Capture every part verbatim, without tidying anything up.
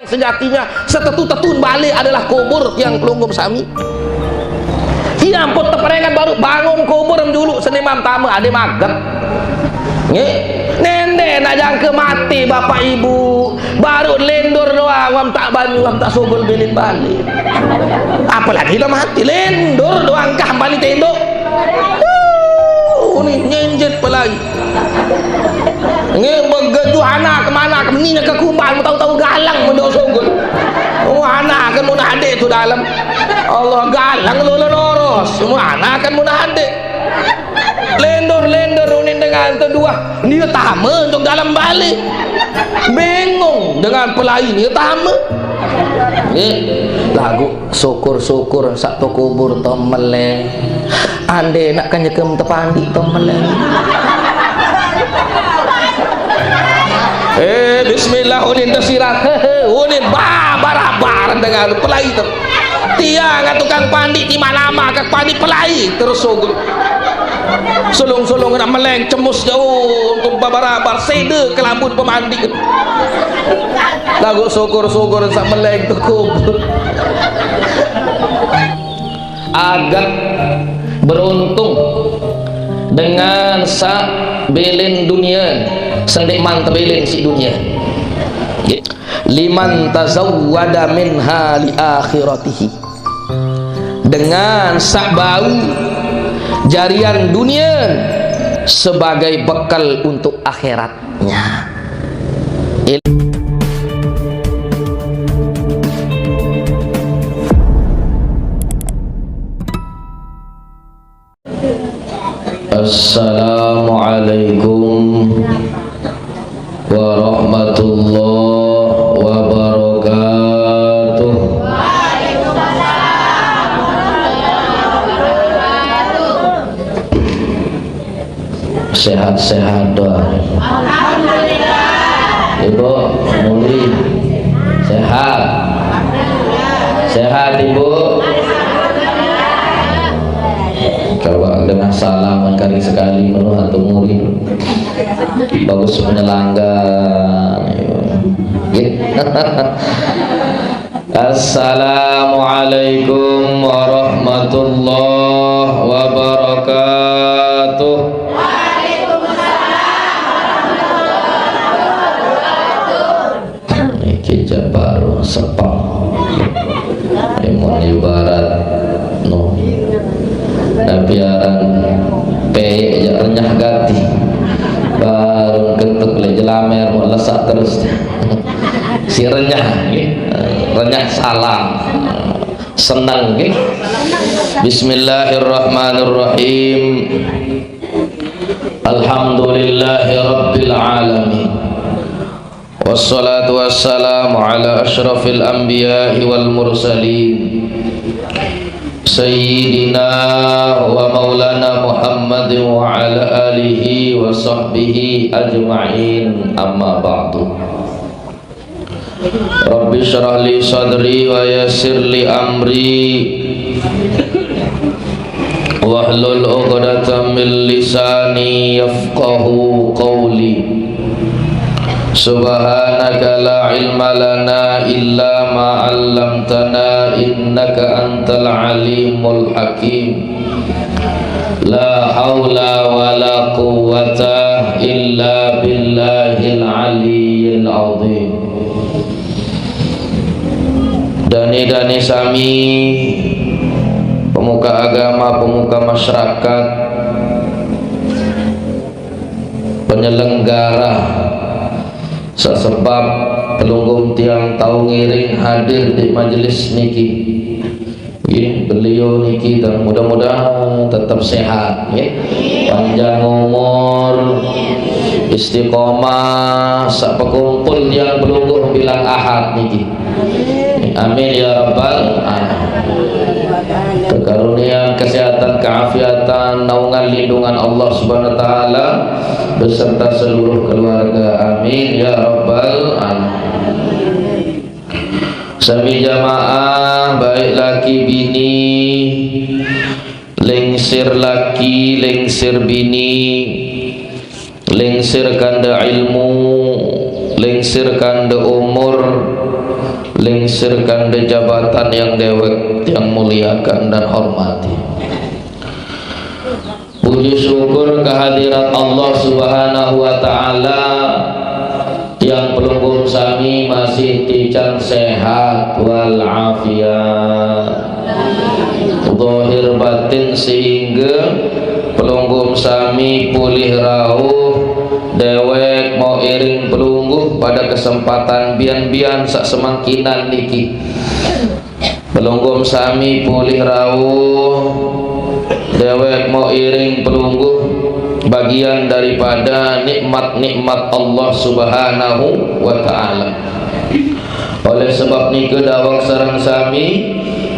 Sejatinya, setetu-tetun bale adalah kubur tiang pelungguh sami. Iya, ampun teperengan baru bangun kubur dulu, seni mam tama, ade maget. Nggih. Nende nak jangka mati bapak ibu, baru lendur doang, wam tak banyu, wam tak sugul bilin bale. Apalagi lo mati, lendur doang kah bali tendok. Uh, ni nyenjet pelai. Nge begeju anak ke mana ke meni ke kumbang, tahu-tahu galang mendo sugul. Oh, anak kan mun adik tu dalam. Allah galang lolo loros. Semua anak kan mun adik. Lendur-lendur unin dengan tu dua. Dia tama untuk dalam balik. Bingung dengan pelai dia tama. Ni lagu syukur-syukur sak tu kubur tu meleng. Ande nak kan nyekem tepandi tu meleng. Eh, bismillah, unin tersirat. Hehe, unin ba-, barabar dengan pelai tu. Tiang tukang pandi di mana-mana ke pandi pelai terus sugul. Sulung-sulung nak meleng cemus jauh untuk barabar sede kelambun pemandi. Lagu syukur-syukur sak meleng tu kubur. Agat beruntung dengan sak bilin dunia, sendik man tebilin si dunia. Liman tazawwada minha li akhiratihi. Dengan sak bau jarian dunia sebagai bekal untuk akhiratnya. Il- Assalamualaikum warahmatullahi wabarakatuh. Sehat-sehat doang. Ibu, Muri, sehat. Sehat, Ibu. Kalau dengan salam kali sekali menurut atau Muri. Bagus menyelangga. Gitu. Assalamualaikum warahmatullahi wabarakatuh. Niki jek baru sepeng. Imun ibarat, no. Nah, biaran peyek jek renyah gati. Baru ketuk lek jelamer mau lesak terus. Si renyah, nggih. Renyah salam. Senang, nggih. Bismillahirrahmanirrahim. Alhamdulillahi rabbil alamin. Wassalatu wassalamu ala asyrafil anbiya'i wal mursalin. Sayyidina wa maulana Muhammadin wa ala alihi wa sahbihi ajma'in. Amma ba'du. Rabbi syrah li sadri wa yassir li amri. Wahlul uqdatam min lisani yafqahu qawli. Subhanaka la ilma lana illa ma 'allamtana innaka antal alimul hakim. La haula wa la quwwata illa billahil aliyyil azim. Dane-dane sami, pemuka agama, pemuka masyarakat, penyelenggara, sasebab pelungguh tiang tau ngiring hadir di majelis niki. Nggih, beliau niki dan mudah-mudahan tetap sehat, nggih. Panjang umur, istiqomah, sak pekumpul yang pelungguh bilang ahad niki. Amin ya rabbal alamin. Kekarunian kesehatan, keafiatan, naungan lindungan Allah Subhanahu wa taala beserta seluruh keluarga. Amin ya rabbal alamin. Sami jamaah, baik laki bini, lengsir laki, lengsir bini, lengsir kanda ilmu, lengsir kanda umur, Lingsir kande jabatan yang dewek tiang muliakan dan hormati. Puji syukur kehadirat Allah Subhanahu wa Ta'ala, tiang pelungguh sami masih tican sehat wal afiat. Zahir batin sehingga pelungguh sami pulih rauh, dewek mau iring pelungguh pada kesempatan bian-bian sak semangkinan niki. Pelungguh sami pulih rauh, dewek mau iring pelungguh bagian daripada nikmat-nikmat Allah Subhanahu wa Ta'ala. Oleh sebab nika, dawek sareng sami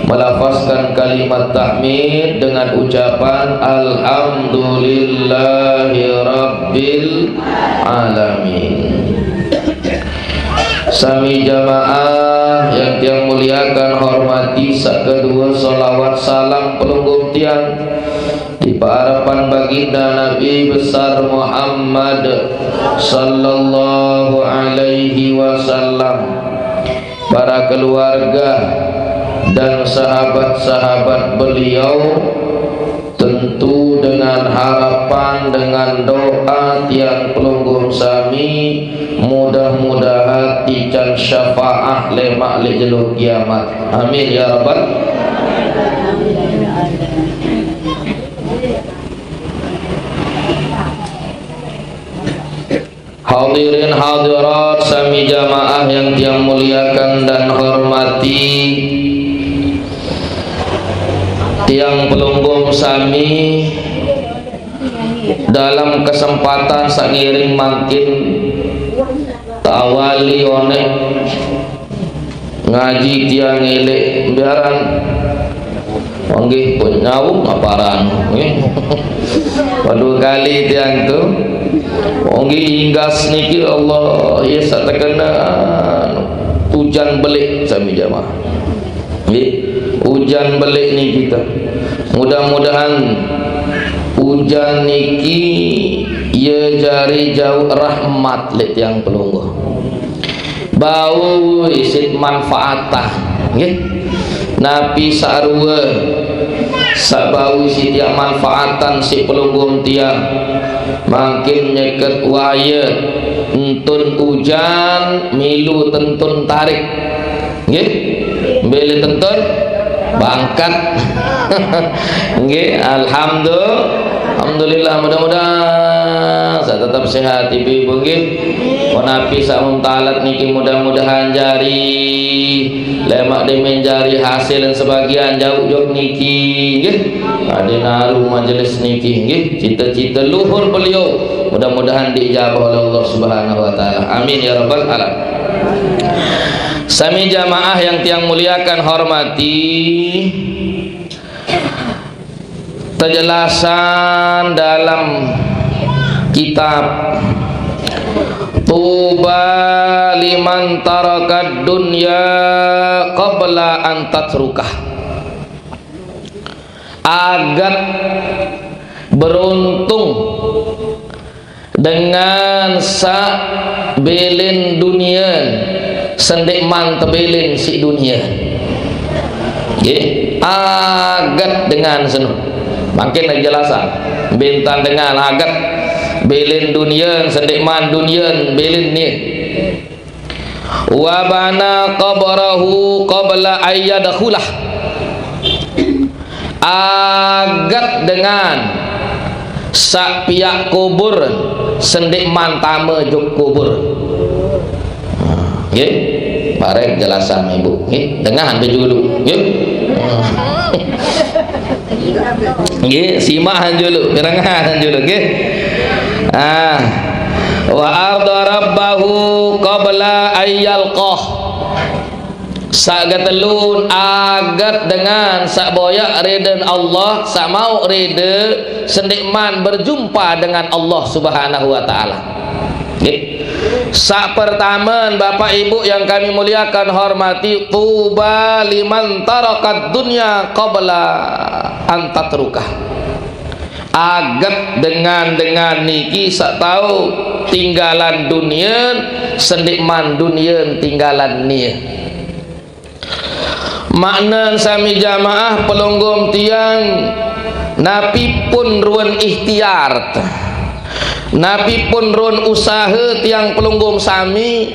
melafazkan kalimat tahmid dengan ucapan Alhamdulillahirabbil alamin. Sami jamaah yang tiang muliakan, hormati, sak kedua salawat salam pelungguh tiang di hadapan baginda Nabi besar Muhammad sallallahu alaihi wasallam, para keluarga dan sahabat-sahabat beliau, tentu dengan harapan, dengan doa tiang pelungguh sami, mudah-mudahan tican syafaat lemak le jelo kiamat. Amin ya rabbal. Hadirin hadirat sami jamaah yang tiang muliakan dan hormati, tiang pelungguh sami, dalam kesempatan sangiring mangkin, tawali onek ngaji tiang elek biaran. Nggih, pun nyawung aparan. Nggih. Padua kali tiang tu. Nggih, inggas niki Allah, ya, sak terkena ujan belik sami jamaah. Nggih, ujan belik niki tu. Mudah-mudahan ujan niki ya jari jauh rahmat lek tiang pelungguh. Bau isit manfaatah, nggih. Napi sarua sak bau isit tiang manfaatan si pelungguh tiang. Mangkin nyeket waya entun ujan milu tentun tarik. Nggih. Beli tentun bangkat. Nggih, alhamdulillah. Alhamdulillah, mudah-mudahan saya tetap sehat, ibu-ibu, nggih. Menapi samun talat niki, mudah-mudahan jari lemak demen jari hasil dan sebagian jauh jok niki, nggih. Ade naru majelis niki, nggih. Cita-cita luhur beliau mudah-mudahan diijabah oleh Allah Subhanahu wa Ta'ala. Amin ya rabbal alamin. Sami jamaah yang tiang muliakan, hormati, penjelasan dalam kitab Tuba liman tarakad dunya qabla an tatrukah. Agat beruntung dengan sak belen dunia, sendek man tebelen si dunia. Nggih, agat dengan senu. Mangkin lagi jelasan. Bintan dengan agat belen dunia, sendek man dunia, belen ni. Wa bana qabrahu qabla ayyadkhulah. Agat dengan sak piak kubur sendek man tama juk kubur. Nggih, bareng jelasan ibu. Nggih, dengahan bejulu. Nggih. Nggih, simahan julu, pirengahan julu, nggih. Ah. Wa arda rabbahu qabla ayyalqah. Sak gatelun agat dengan sak boyak reden Allah, sak mau rede sendek man berjumpa dengan Allah Subhanahu wa Ta'ala. Nggih. Sak pertama, Bapak Ibu yang kami muliakan, hormati, tuba liman tarakad dunya qabla an tatrukah. Agat dengan-dengan niki sak tau tinggalan dunia, sendek man dunia tinggalan nia. Maknan sami jamaah pelunggum tiang, napi pun ruen ikhtiar, napi pun ruen usaha tiang pelunggum sami,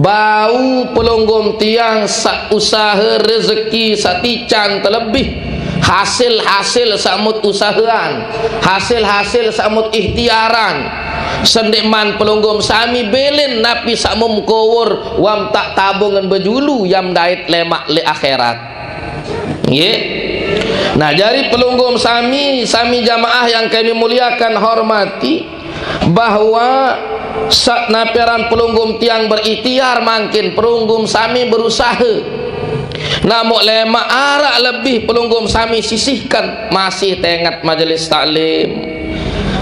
bau pelunggum tiang sa usaha rezeki satican telebih hasil-hasil samut usahaan, hasil-hasil samut ikhtiaran. Sendeman pelunggum sami belen napi samum kowor wam tak tabungan bejulu yam dait lemak le akhirat. Nggih. Nah, jari pelunggum sami, sami jamaah yang kami muliakan, hormati, bahwa sa-, naperan pelunggum tiang berikhtiar mangkin pelunggum sami berusaha. Namuk lemak arak lebih pelunggum sami sisihkan, masih tengat majelis taklim,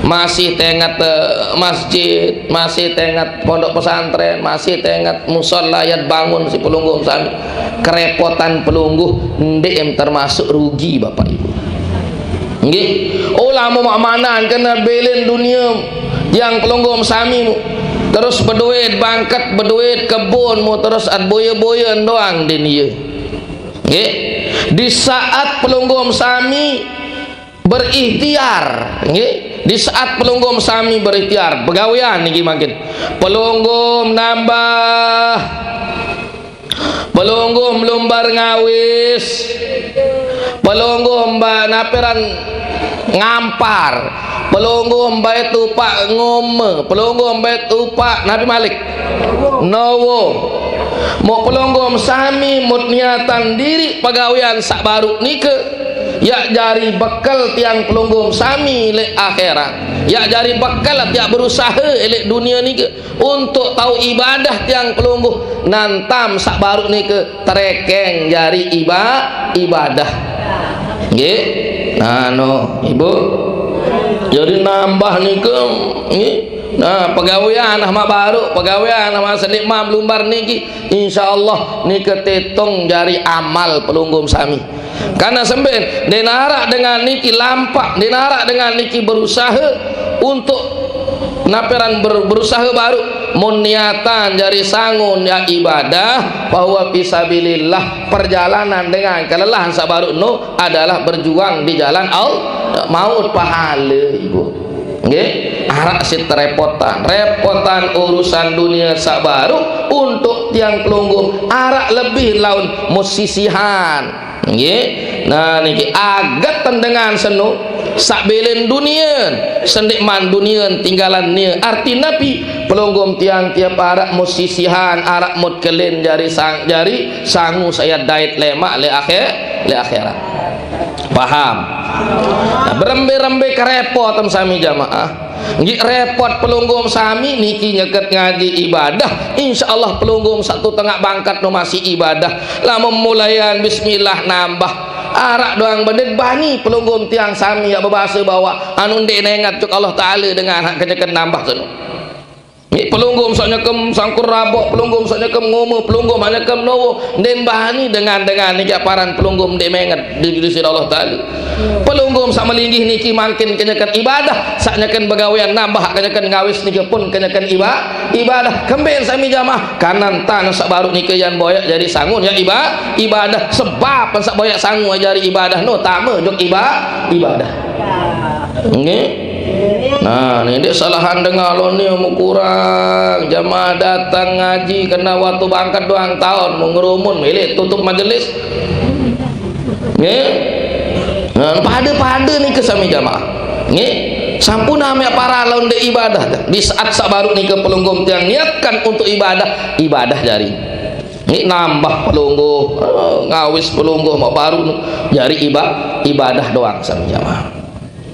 masih tengat, eh, masjid, masih tengat pondok pesantren, masih tengat musala yat bangun si pelunggum sami. Kerepotan pelungguh ndekem termasuk rugi, Bapak Ibu. Nggih. Oh, lamun mak manan kena belen dunia yang pelunggum sami mu. Terus beduit bangket, beduit kebun mu, terus at boya-boya doang din ieu. Nggih. Di saat pelunggum sami berikhtiar, nggih. Di saat pelunggum sami berikhtiar, pegawean niki mangkin. Pelunggum nambah, pelunggum lumbar ngawis, pelunggum ba-, naperan ngampar, pelunggum bae tupak ngome, pelunggum bae tupak napi malik nowo. Muk pelunggum sami mut niatan diri pegawean sak baru nike, yak jari bekel tiang pelunggum sami lek akhirat, yak jari bekel tiang berusaha lek dunia nike. Untuk tau ibadah tiang pelungguh, nantam sak baru nike terekeng jari iba-, ibadah. Nggih. Nah, no, Ibu. Jadi nambah nike, nggih. Nah, pegawean ah mak baru, pegawean ah mak senik mam lumbar niki, insyaallah nike tetong jari amal pelunggum sami. Karena semben, ndeq naraq dengan niki lampak, ndeq naraq dengan niki berusahe untuk naperan ber-, berusahe baruq. Mun niatan jari sangun ya ibadah, fahuwa fi sabilillah, perjalanan dengan kelelahan saq baruq no adalah berjuang di jalan Allah, maut pahale, Ibu. Nggih, araq siq terepotan, repotan urusan dunie saq baruq untuk tiang pelungguh, araq lebih laun musisihan. Nggih. Nah, niki aget tendengan seno, saq belen dunien, sendeqman dunien tinggalan nie. Arti napi? Pelungguh tiang tiep araq musisihan, araq mut kelen jari sang-, jari sangu saq yaq dait lemaq leq akhir, leq akhirat. Paham? Nah, berembe-rembe kerepot tem sami jamaah. Nggih repot pelungguh sami niki nyeket ngaji ibadah. Insyaallah pelungguh saq tu tengaq bangkat no masih ibadah. Lamun mulaian bismillah nambah. Araq doang bendit bani pelungguh tiang sami yaq bebase bahwa anu ndeq nengat juk Allah Taala dengan hak kenyeken nambah seno. Nggih, pelungguh saq nyekem sangkur rabok, pelungguh saq nyekem ngome, pelungguh saq nyekem nowo, ndeq bani dengan-dengan niki aparan pelungguh ndeq menget di, di sisi Allah Taala. Pelungguh saq melinggih niki mangkin kenyeken ibadah, saq nyeken begawean nambah kenyeken ngawis niki pun kenyeken iba-, ibadah. Kemben sami jamaah, kanan tan saq baruq niki yan boyaq jari sangun ya iba-, ibadah. Sebab saq boyaq sangu jari ibadah no tame juk iba-, ibadah. Nggih. Nah, ni ndeq salahan dengar lo ni, umur kurang jamaah datang ngaji kena waktu bangkat doang taun, mau ngerumun, milih tutup majelis. Nggih. Nah, pade-pade nike sami jamaah. Nggih. Sampun ame para laun ndeq ibadah. Di saat saq baruq nike pelungguh tiang niatkan untuk ibadah, ibadah jari. Nggih, nambah pelungguh, eh, ngawis pelungguh maq baruq jari iba-, ibadah doang sami jamaah.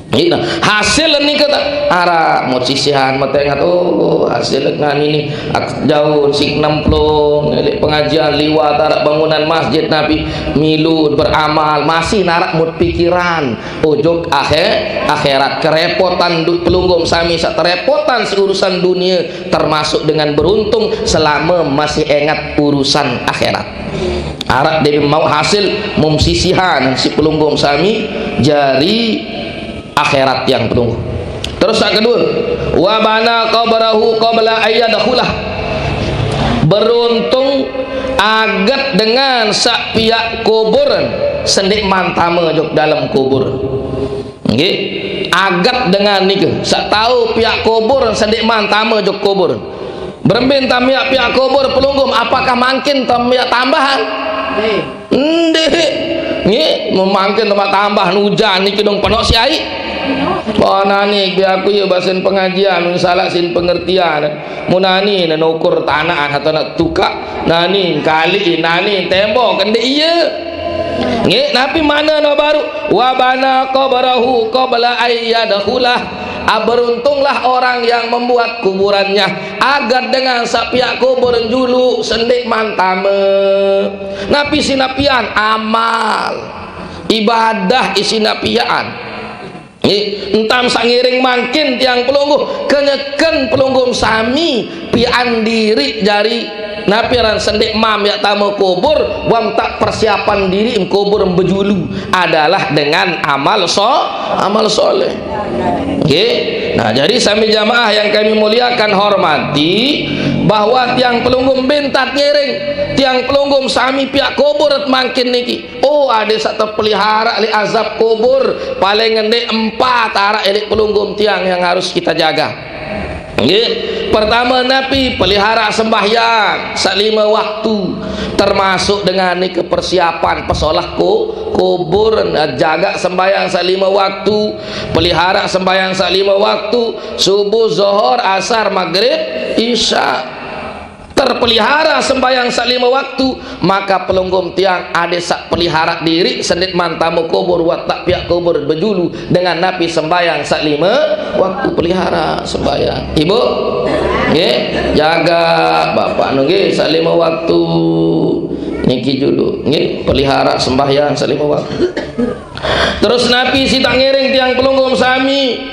Nggih, nah, hasil nike ta-, araq mut sisihan metengat, oh, hasil ngan ini, ak-, jauh sik nemplung, leq pengajian liwat araq bangunan masjid napi, milu beramal, masih naraq mut pikiran, ujug ahe-, akhirat. Kerepotan du-, pelungguh sami saq terepotan si urusan dunie, termasuk dengan beruntung selama masih engat urusan akhirat. Araq dait mauq hasil mum sisihan si pelungguh sami jari akhirat tiang pelungguh. Terus saq kedue, wa bana qabrahu qabla ayyadkhulah. Beruntung Aget dengan saq piaq kubur, sendeqman tame jok dalem kubur. Nggih. Aget dengan nike, saq tao piaq kubur, sendeqman tame jok kubur. Berembe tamiaq piaq kubur pelungguh, apakah mangkin tamiaq tambahan? Ndeq. Nggih, memangkin tamiaq tambahan ujan niki dong penoq siq aiq. Wah, nani bi aku ye basen pengajian, salaq sin pengertian. Mun nani ne nukur tanaq atau ne tukaq, nani kali, nani tembok, ndeq iye. Nggih, napi makne no baruq? Wa bana qabrahu qabla ay yadkhulah. Ah, beruntunglah orang yang membuat kuburannya, aget dengan saq piaq kubur juluq sendeqman tame. Napi sinapian? Amal. Ibadah isinapian. Nggih, entan saq ngiring mangkin tiang pelungguh, kenyeken pelungguh sami pian diriq jari napi aran sendeqman miaq tame kubur, wah, entan persiapan diriq kubur bejulu adalah dengan amal so-, amal soleh. Nggih. Nah, jadi sami jamaah yang kami muliakan, hormati, bahwa tiang pelungguh mbe entan ngiring, tiang pelungguh sami piaq kubur mangkin niki. Oh, adeq saq tepelihara leq azab kubur, paling ndeq empat araq leq pelungguh tiang yang harus kita jaga. Nggih, pertame napi? Pelihara sembahyang saq lime waktu, termasuk dengan nike persiapan pesolah ku-, kubur, jaga sembahyang saq lime waktu, pelihara sembahyang saq lime waktu, subuh, zohor, asar, magrib, isya. Terpelihara sembahyang saq lime waktu, maka pelungguh tiang adeq saq pelihara diriq sendeqman tame kubur, wah, taq piaq kubur bejulu dengan napi? Sembahyang saq lime waktu, pelihara sembahyang. Ibu? Nggih, jaga bapak nu nggih saq lime waktu. Niki julu, nggih, pelihara sembahyang saq lime waktu. Terus napi saq taq ngiring tiang pelungguh sami?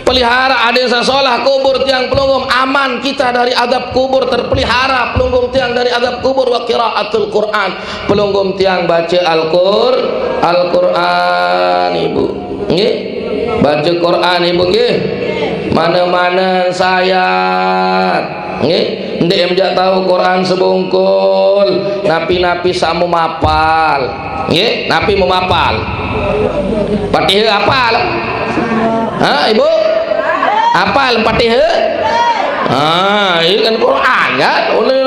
Pelihara adeq saq solah kubur tiang pelungguh, aman kita dari azab kubur, terpelihara pelungguh tiang dari azab kubur, wa qiraatul Qur'an. Pelungguh tiang bace Al-Qur-, Al-Qur'an, Ibu. Nggih? Bace Qur'an, Ibu, nggih? Mane-mane sayat. Nggih, ndeq em jaq tao Qur'an sebungkul, napi-napi saq mapal. Nggih, napi mapal? Fatihah apal? Ha, Ibu? Apal Fatihah? Ha, ini kan Qur'an kan? Oleh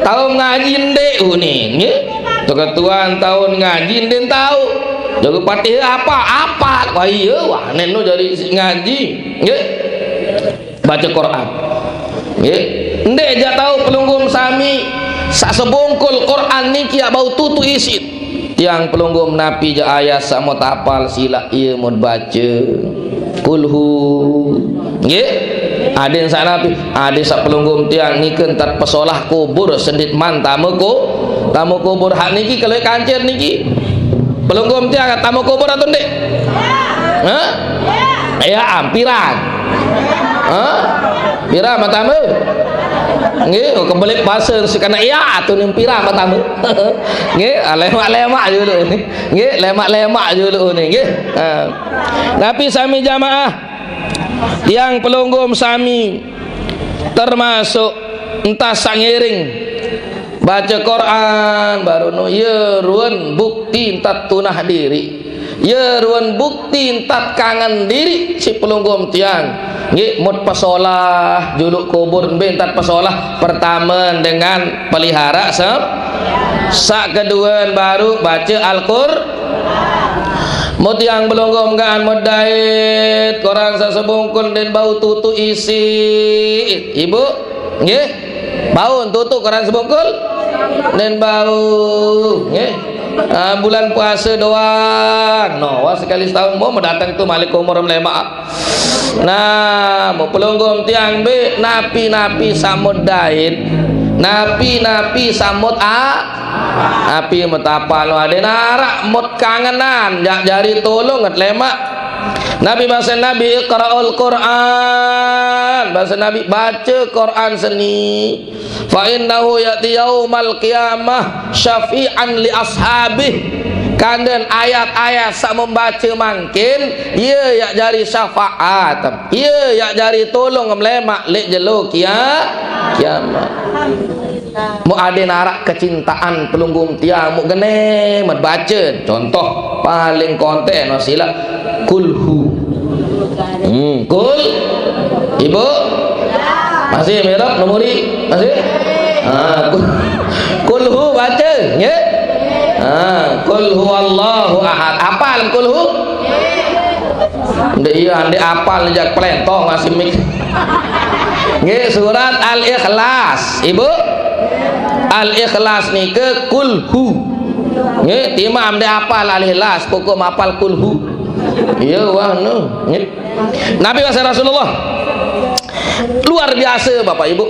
tao ngaji ndeq uni, nggih. Ketuan taun ngaji ndeq tao. Jago Fatihah apal? Apal. Wah, iya, wah, neno jari ngaji. Nggih. Bace Qur'an. Nggih. Ndeq jaq tao pelungguh sami saq sebungkul Qur'an niki bau tutuq isiq. Tiang pelungguh napi jaq ayat saq mut apal, silaq ie mut bace. Kulhu. Nggih. Adeq saq napi? Adeq saq pelungguh tiang nike entan pesolah kubur sendeqman tame ku-, tame kubur. Hak niki kalau kancir niki. Pelungguh tiang tame kubur atau ndeq? Hah? Ya, ampiran. Hah? Piran matamu? Nggih, kebelik base sekena iya atau ning piran matamu? Nggih, lemak-lemak julu ni. Nggih, lemak-lemak julu ni, nggih. Ha. Napi sami jamaah, tiang pelungguh sami, termasuk entan saq ngiring bace Qur'an, baruq no ye ruen bukti entan tunah diriq. Ye ruen bukti entan kangen diriq siq pelungguh tiang. Nggih, mut pesolah juluq kubur, mbe entan pesolah? Pertame dengan pelihara se-, saq kedue baruq bace Al-Qur-, mut tiang pelungguh engkaan mut dait Qur'an saq sebungkul ndeqn bau tutuq isiq. Ibu? Nggih? Bau tutuq Qur'an sebungkul? Ndeqn bau. Nggih? Ah, bulan puase doang. No, wah, sekali setahun mau mendatang tu malik umur melemaq. Nah, mau pelungguh tiang be, napi-napi saq mut dait, napi-napi saq mut a-, napi mut apal, adeq naraq mut kangenan, jaq jari tulung nget lemaq. Nabi, base Nabi, "Iqra'ul Qur'an." Base Nabi, "Bace Qur'an seni. Fa innahu ya'ti yaumal qiyamah syafi'an li ashabih." Kanden ayat-ayat saq membace mangkin, ie yaq jari syafaat, ie yaq jari tulung melemaq leq jelo kia-, kiamat. Muk ade narak kecintaan pelungguh tiang, muk gene met bace. Contoh paling konten wasilah kulhu. Hmm, kul. Ibu? Masih mirip nomori? Masih? Ah, kul, kulhu bace, nggih? Ah, kul huwallahu ahad. Apal kulhu? Ndeq, iya, ndeq apal, jak pelentong masih mik. Nggih, surat Al-Ikhlas. Ibu? Al-Ikhlas nike kulhu. Nggih, timaq ndeq apal Al-Ikhlas, pokok apal kulhu. Iya, wah, no. Nggih. Nabi bahasa Rasulullah. Luar biasa, Bapak Ibu.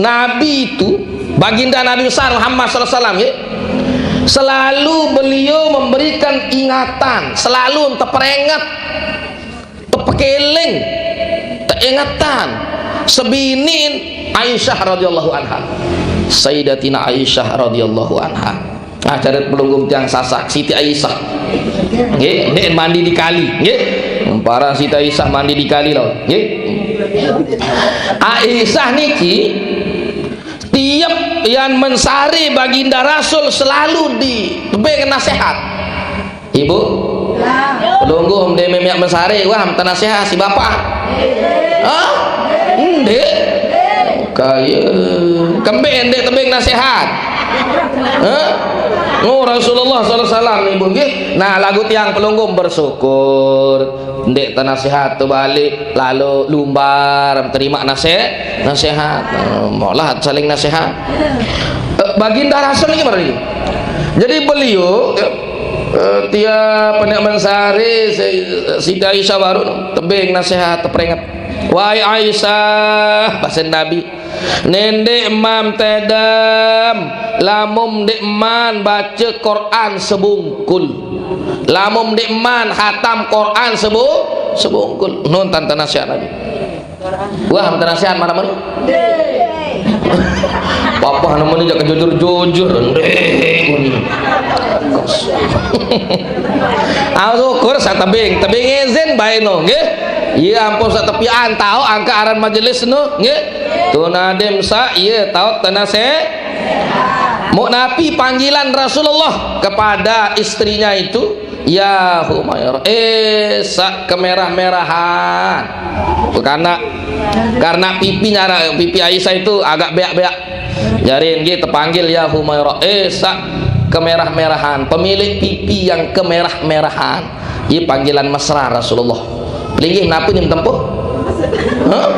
Nabi itu, Baginda Nabi besar Muhammad sallallahu alaihi wasallam, nggih, selalu beliau memberikan ingatan, selalu teperinget, tepekeling, teingetan sebinin Aisyah radhiyallahu anha. Sayyidatina Aisyah radhiyallahu anha. Ah, cadet pelungguh tiang Sasak, Siti Aisyah. Nggih, ndeq mandi di kali, nggih. Parah Siti Aisyah mandi di kali lo, nggih. Aisyah niki tiap yan mensare Baginda Rasul selalu ditebeng nasehat. Ibu? Pelungguh mde memeak mensare, wah, mte nasehat si bapak. Hah? Ndeq? Kaya. Kembe ndeq tebeng nasehat? Hah? Oh, Rasulullah sallallahu alaihi wasallam, Ibu, nggih. Nah, laguq tiang pelungguh bersyukur. Ndeq tenasehat tu balik, lalu lumbar, terima nase-, nasehat. Oh, malah saling nasehat. Eh, Baginda Rasul ini gimana ini? Jadi beliau, eh, tiap pendeq mensare, si-, Siti Aisyah baru tebeng nasehat, teperinget. "Wahai Aisyah," bahasa Nabi, "nendeq mam tedem, lamun ndeq man bace Quran sebungkul. Lamun ndeq man hatam Quran sebu-, sebungkul." Nun tante nasihat Nabi. Wah, minta nasihat mana mana? Papa namanya jaga jujur-jujur. Ndeq, kuni. Ah, syukur sa tebing, tebing izin bae no, nggih. Iya ampun sa tepian tao angka aran majelis no, nggih. Tu nadim sa, iya tao tenase. Muk napi panggilan Rasulullah kepada istrinya itu? Ya Humairah, eh, sak kemerah-merahan. Karena, karena pipi nyara, pipi Aisyah itu agak beak-beak. Jarin nggih tepanggil ya Humairah, eh, sak kemerah-merahan, pemilik pipi yang kemerah-merahan. Ini panggilan mesra Rasulullah. Linggih napa ni tempuh? Hah?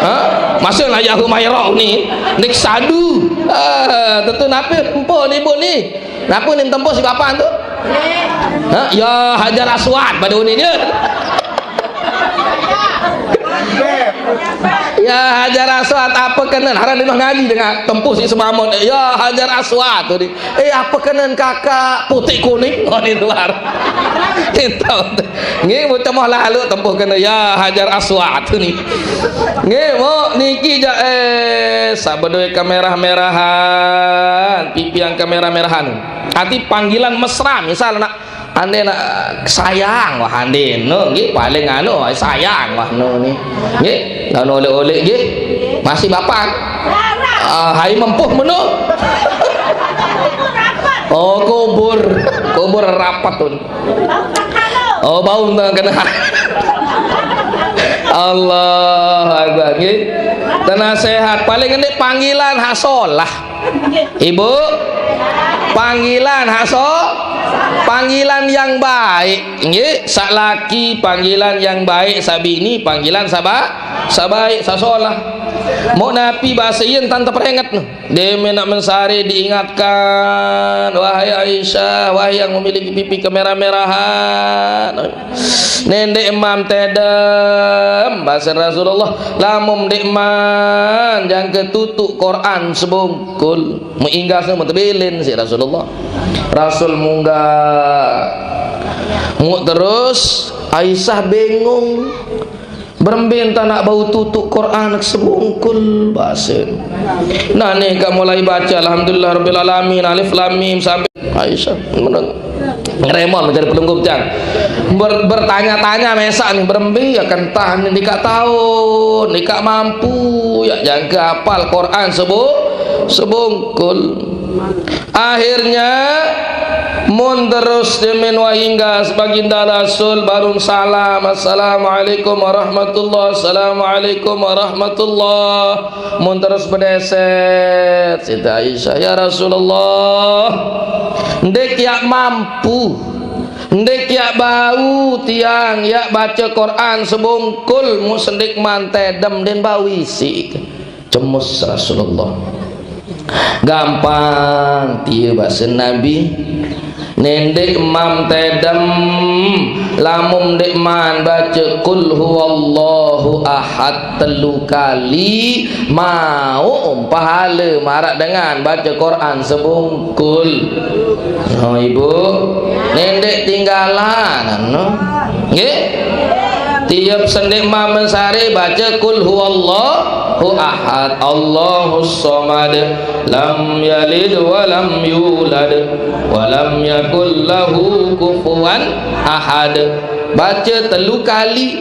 Hah? Masa nak ya Humairah ni, nik sadu. Ah, tentu napa tempuh ni, Bu ni? Napa ni tempuh si bapak tu? Ha? Ya Hajar Aswad pada uni dia. Ya Hajar Aswad, apa kena? Haram dia ngaji dengan tempuh si semamut. Ya Hajar Aswad tu ni. Eh, apa kena kakak putih kuning? Oh, ni luar. Itu. Nggih, mu temoh lalu tempuh kena ya Hajar Aswad tu ni. Nggih, mu niki ja, eh, sabedoi kemerah-merahan, pipi yang kemerah-merahan. Ati panggilan mesra, misal nak ande nak sayang, wah ande no, nggih, paling anu, sayang, wah no ni. Nggih, lalu oleh-oleh nggih. Masih bapak. Ah, hai mempuh meno. Oh, kubur. Kubur rapat tu. Oh, bau tang kena. Allah Akbar, nggih. Tenasehat paling ini panggilan hak solah. Ibu, panggilan hak so-, panggilan yang baik, nggih. Sak laki panggilan yang baik, sak bini panggilan saba-, sak baik, sak solah. Muk napi bahasa iya entan teperinget no. Deme nak mensare diingatkan, "Wahai Aisyah, wahai yang memiliki pipi kemerah-merahan, nendeq emam tedem," bahasa Rasulullah, "lamun ndeqman jangke tutuq Quran sebungkul." Meinggas ne metebelen siq Rasulullah. Rasul munggah. Muk terus, Aisyah bingung. Berembe entan nak bau tutuq Quran sebungkul base. Nah, ni kak mulai baca Alhamdulillah Rabbil Alamin, Alif Lam Mim sampai Aisyah. Ngeremon mencari pelungguh jang. Ber-, bertanya-tanya mesaq ni, berembe ya kentah ni, ndikaq tao, ndikaq mampu ya jangke apal Quran sebu-, sebungkul. Akhirnya mun terus demen wahingga sebaginda Rasul barun salam, "Assalamualaikum warahmatullah, assalamualaikum warahmatullah." Mun terus bedeset Siti Aisyah, "Ya Rasulullah, ndeq yaq mampu, ndeq yaq bau tiang yaq bace Qur'an sebungkul, mu sendeq man tedem ndeqn bau isiq." Cemus Rasulullah. "Gampang," tie basen Nabi. "Nendeq mam tedem, lamun ndeq man bace Qul huwallahu ahad telu kali, mauq pahale maraq dengan bace Qur'an sebungkul." No, Ibu, nendeq tinggalan, no. Nggih? Tiep sendeq mam mensare bace Qul huwallahu ahad, Allahus somad, lam yalid wa lam yulad, wa lam yakul lahu kufuwan ahad. Bace telu kali.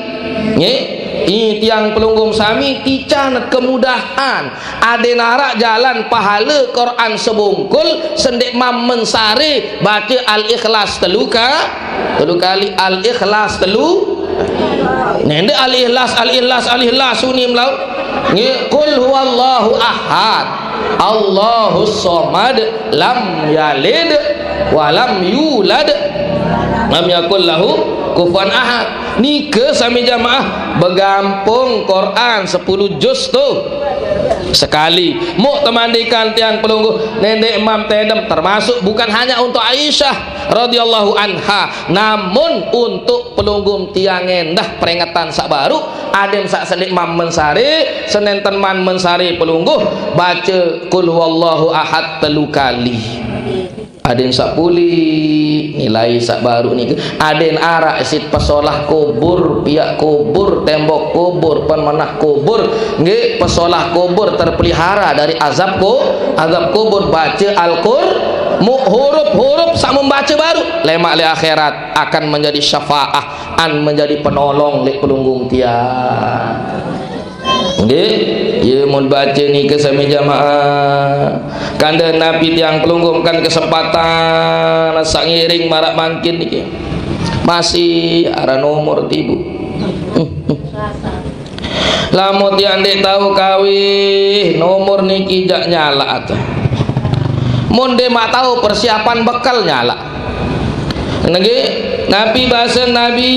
Nggih? Ih, tiang pelungguh sami, tican kemudahan. Aden araq jalan pahale Qur'an sebungkul, sendeq mam mensare bace Al-Ikhlas telu ka-, telu kali, Al-Ikhlas telu. Nendeq Al-Ikhlas, Al-Ikhlas, Al-Ikhlas, unim laun. Nggih, Qul huwallahu ahad, Allahus somad, lam yalid wa lam yulad, lam yakul lahu kufuwan ahad. Nike sami jamaah begampung Qur'an sepuluh juz tuh sekali. Muq temandikan tiang pelungguh, nendeq mam tedem, termasuk bukan hanya untuk Aisyah radhiyallahu anha, namun untuk pelungguh tiang endah peringatan saq baruq, aden saq sendeq mam mensare, senenten man mensare pelungguh, bace Qul huwallahu ahad telu kali. Aden saq puli, nilai saq baruq nike. Aden araq siq pesolah kubur, piaq kubur, tembok kubur, pemenah kubur. Nggih, pesolah kubur terpelihara dari azab ku-, azab kubur. Bace Al-Qur-, mu-, huruf-huruf saq membace baruq, lemaq leq akhirat akan menjadi syafaah, an menjadi penolong leq pelungguh tiang. Nggih, ye mun bace nike sami jamaah. Kande napi tiang pelungguh kan kesempatan saq ngiring maraq mangkin niki. Masih aran umur tibu. Lamun tiang ndeq tao kawih, nomor niki jaq nyalaq atau. Mun ndeq maq tao persiapan bekel nyalaq. Nggih, napi basen Nabi?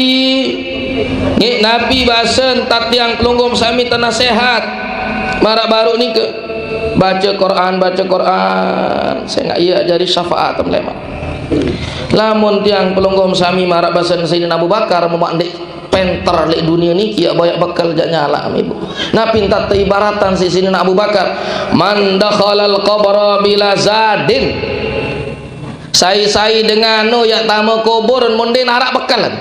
Nggih, napi basen tatiang pelungguh sami tenah sehat? Maraq baruq nike. Bace Qur'an, bace Qur'an. Sengaq ie jari syafaat tem lemaq. Lamun tiang pelungguh sami maraq basen Sayyidina Abu Bakar, mumaq ndeq penter leq dunie niki, yaq boyaq bekel jaq nyalaq, Ibu. Napi ntat teibaratan siq Sayyidina Abu Bakar? "Man dakhalal qabra bila zadin." Sai-sai dengan no yaq tame kubur mun ndeqn araq bekelen.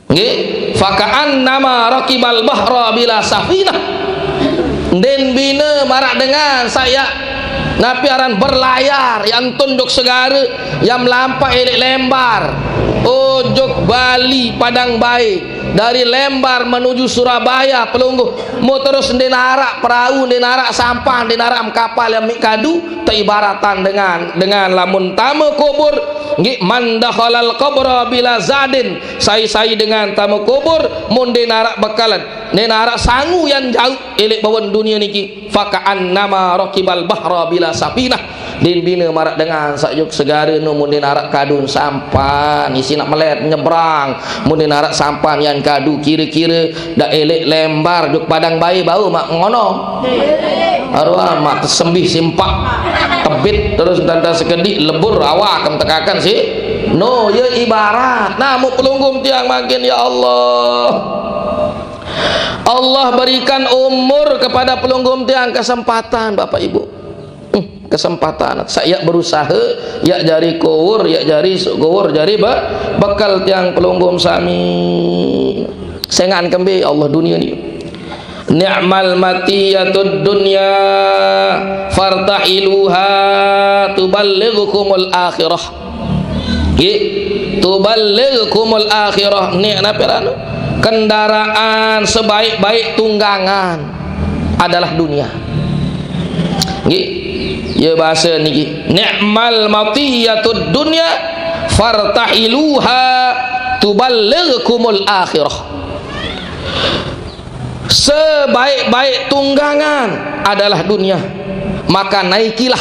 Nggih, "Faka'annama rakibal bahra bila safinah." Ndeqn bine maraq dengan saq yaq napi aran berlayar, yaq entun jok segare, yaq melampaq leq Lembar. Ojok Bali, Padang Bae, dari Lembar menuju Surabaya, pelungguh. Mo terus ndeqn araq perau, ndeqn araq sampan, ndeqn araq kapal yaq miq kadu, teibaratan dengan, dengan lamun tame kubur, nggih, "Man dakhalal qabra bila zadin." Sai-sai dengan tame kubur, mun ndeqn araq bekelen, ndeqn araq sangu yan jauq leq bawen dunie niki, "Faka'annama rakibal bahra bila safinah." Ndeqn bine maraq dengan saq jok segare no mun ndeqn araq kadun sampan, isinaq melet nyebrang, mun ndeqn araq sampan yan kadu, kire-kire daq leq Lembar jok Padang Bae bau maq ngono. Aroh maq tesembih simpak tebit terus tante sekediq lebur awak kem tekaken siq. No, ye ibarat. Nah, muq pelungguh tiang mangkin, ya Allah. Allah berikan umur kepada pelungguh tiang kesempatan, Bapak Ibu. Hmm, kesempatan. Saq yaq berusahe, yaq jari kowur, yaq jari suk kowur, jari be-, bekel tiang pelungguh sami. Sengan kembe Allah dunie ni. "Ni'mal matiyatud dunya fartahiluha tuballighukumul akhirah." Nggih, tuballighukumul akhirah. Ni napi aran? Kendaraan sebaik-baik tunggangan adalah dunia. Nggih. Ya, bahasa niki, "Ni'mal matiyatud dunya fartahiluha tuballighukumul akhirah." Sebaik-baik tunggangan adalah dunia, maka naikilah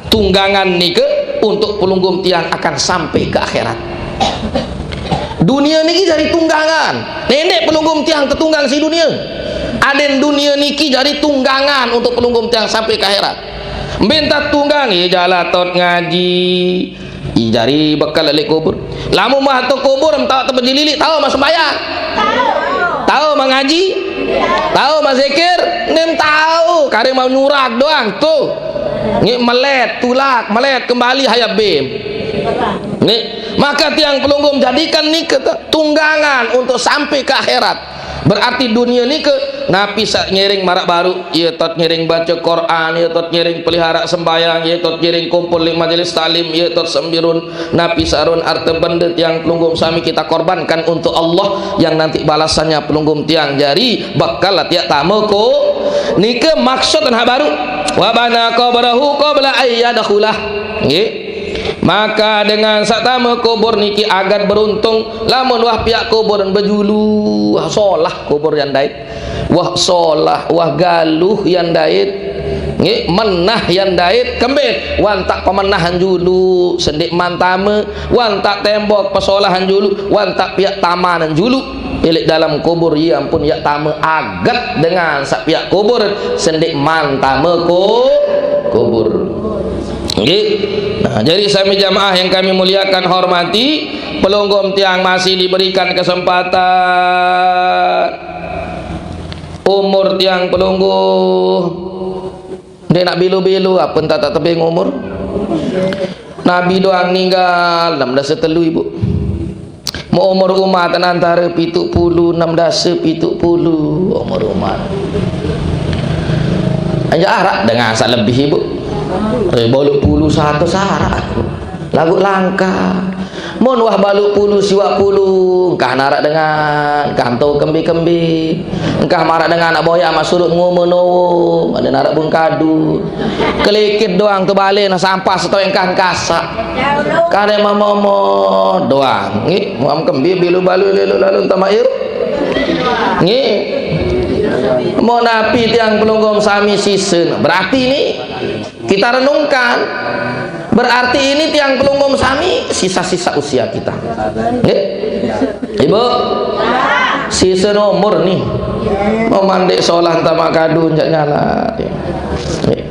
tunggangan nike untuk pelungguh tiang akan sampai ke akhirat. Dunia niki jari tunggangan. Nenek pelungguh tiang tetunggang si dunia. Aden dunia niki jari tunggangan untuk pelungguh tiang sampai ke akhirat. Minta tunggang, ya jala tot ngaji. Ih, jari bekal alik kubur. Lamun mah tu kubur, entah tempat jelilik, tahu mah sembahyang. Tahu mah ngaji. Tahu mah zikir. Nem tahu, kare mau nyurak doang tu. Ngi melet, tulak, melet kembali hayab bim. Ngi, maka tiang pelungguh jadikan niki tunggangan untuk sampai ke akhirat. Berarti dunia nike, napi sak ngiring marak baru, ya tot ngiring baca Quran, ya tot ngiring pelihara sembahyang, ya tot ngiring kumpul di majelis taklim, ya tot sembirun, napi sarun arte benda tiang pelungguh sami kita korbankan untuk Allah yang nanti balasannya pelungguh tiang jari bekal tiak tama ko. Nike maksud anak baru. Wa bana qabrahu qabla ayyadkhulah. Nggih. Maka dengan sak tama kubur niki agat beruntung, lamun wah piak kubur bejulu, wah solah kubur yang dait. Wah solah, wah galuh yang dait. Nggih, menah yang dait, kembit. Wan tak pemenahan julu, sendik mantama, wan tak tembok pesolahan julu, wan tak piak tamanan julu. Ilik dalam kubur, ya ampun, ya tama agat dengan sak piak kubur, sendik mantama ko kubur. Nggih. Nah, jadi sami jamaah yang kami muliakan, hormati, pelungguh tiang masih diberikan kesempatan. Umur tiang pelungguh. Dia nak bilu-bilu, apa entah tak tebing umur. Nabi doang ninggal, enam belas telu ibu. Mau umur umat antara pitu puluh, enam belas, pitu puluh, umur umat. Hanya arak dengan sak lebih ibu. Eh, balu puluh satu sarak. Lagu langka. Mun wah balu puluh, siwak puluh, engkah narak dengan, engkah entau kembi-kembi, engkah marak dengan anak boyak mak surup ngumenowo, ada narak bengkadu. Kelikit doang tu balik, nah sampah setau engkah engkasak. Kare mamomo doang. Ngi, muam kembi bilu balu lelu lalu entah mair. Ngi. Mau napi tiang pelungguh sami sisen. Berarti ni kita renungkan. Berarti ini tiang pelungguh sami sisa-sisa usia kita. Nggih? Ibu? Sisa umur ni. Mau mandik solah entah mak kadun jak nyala. Nggih.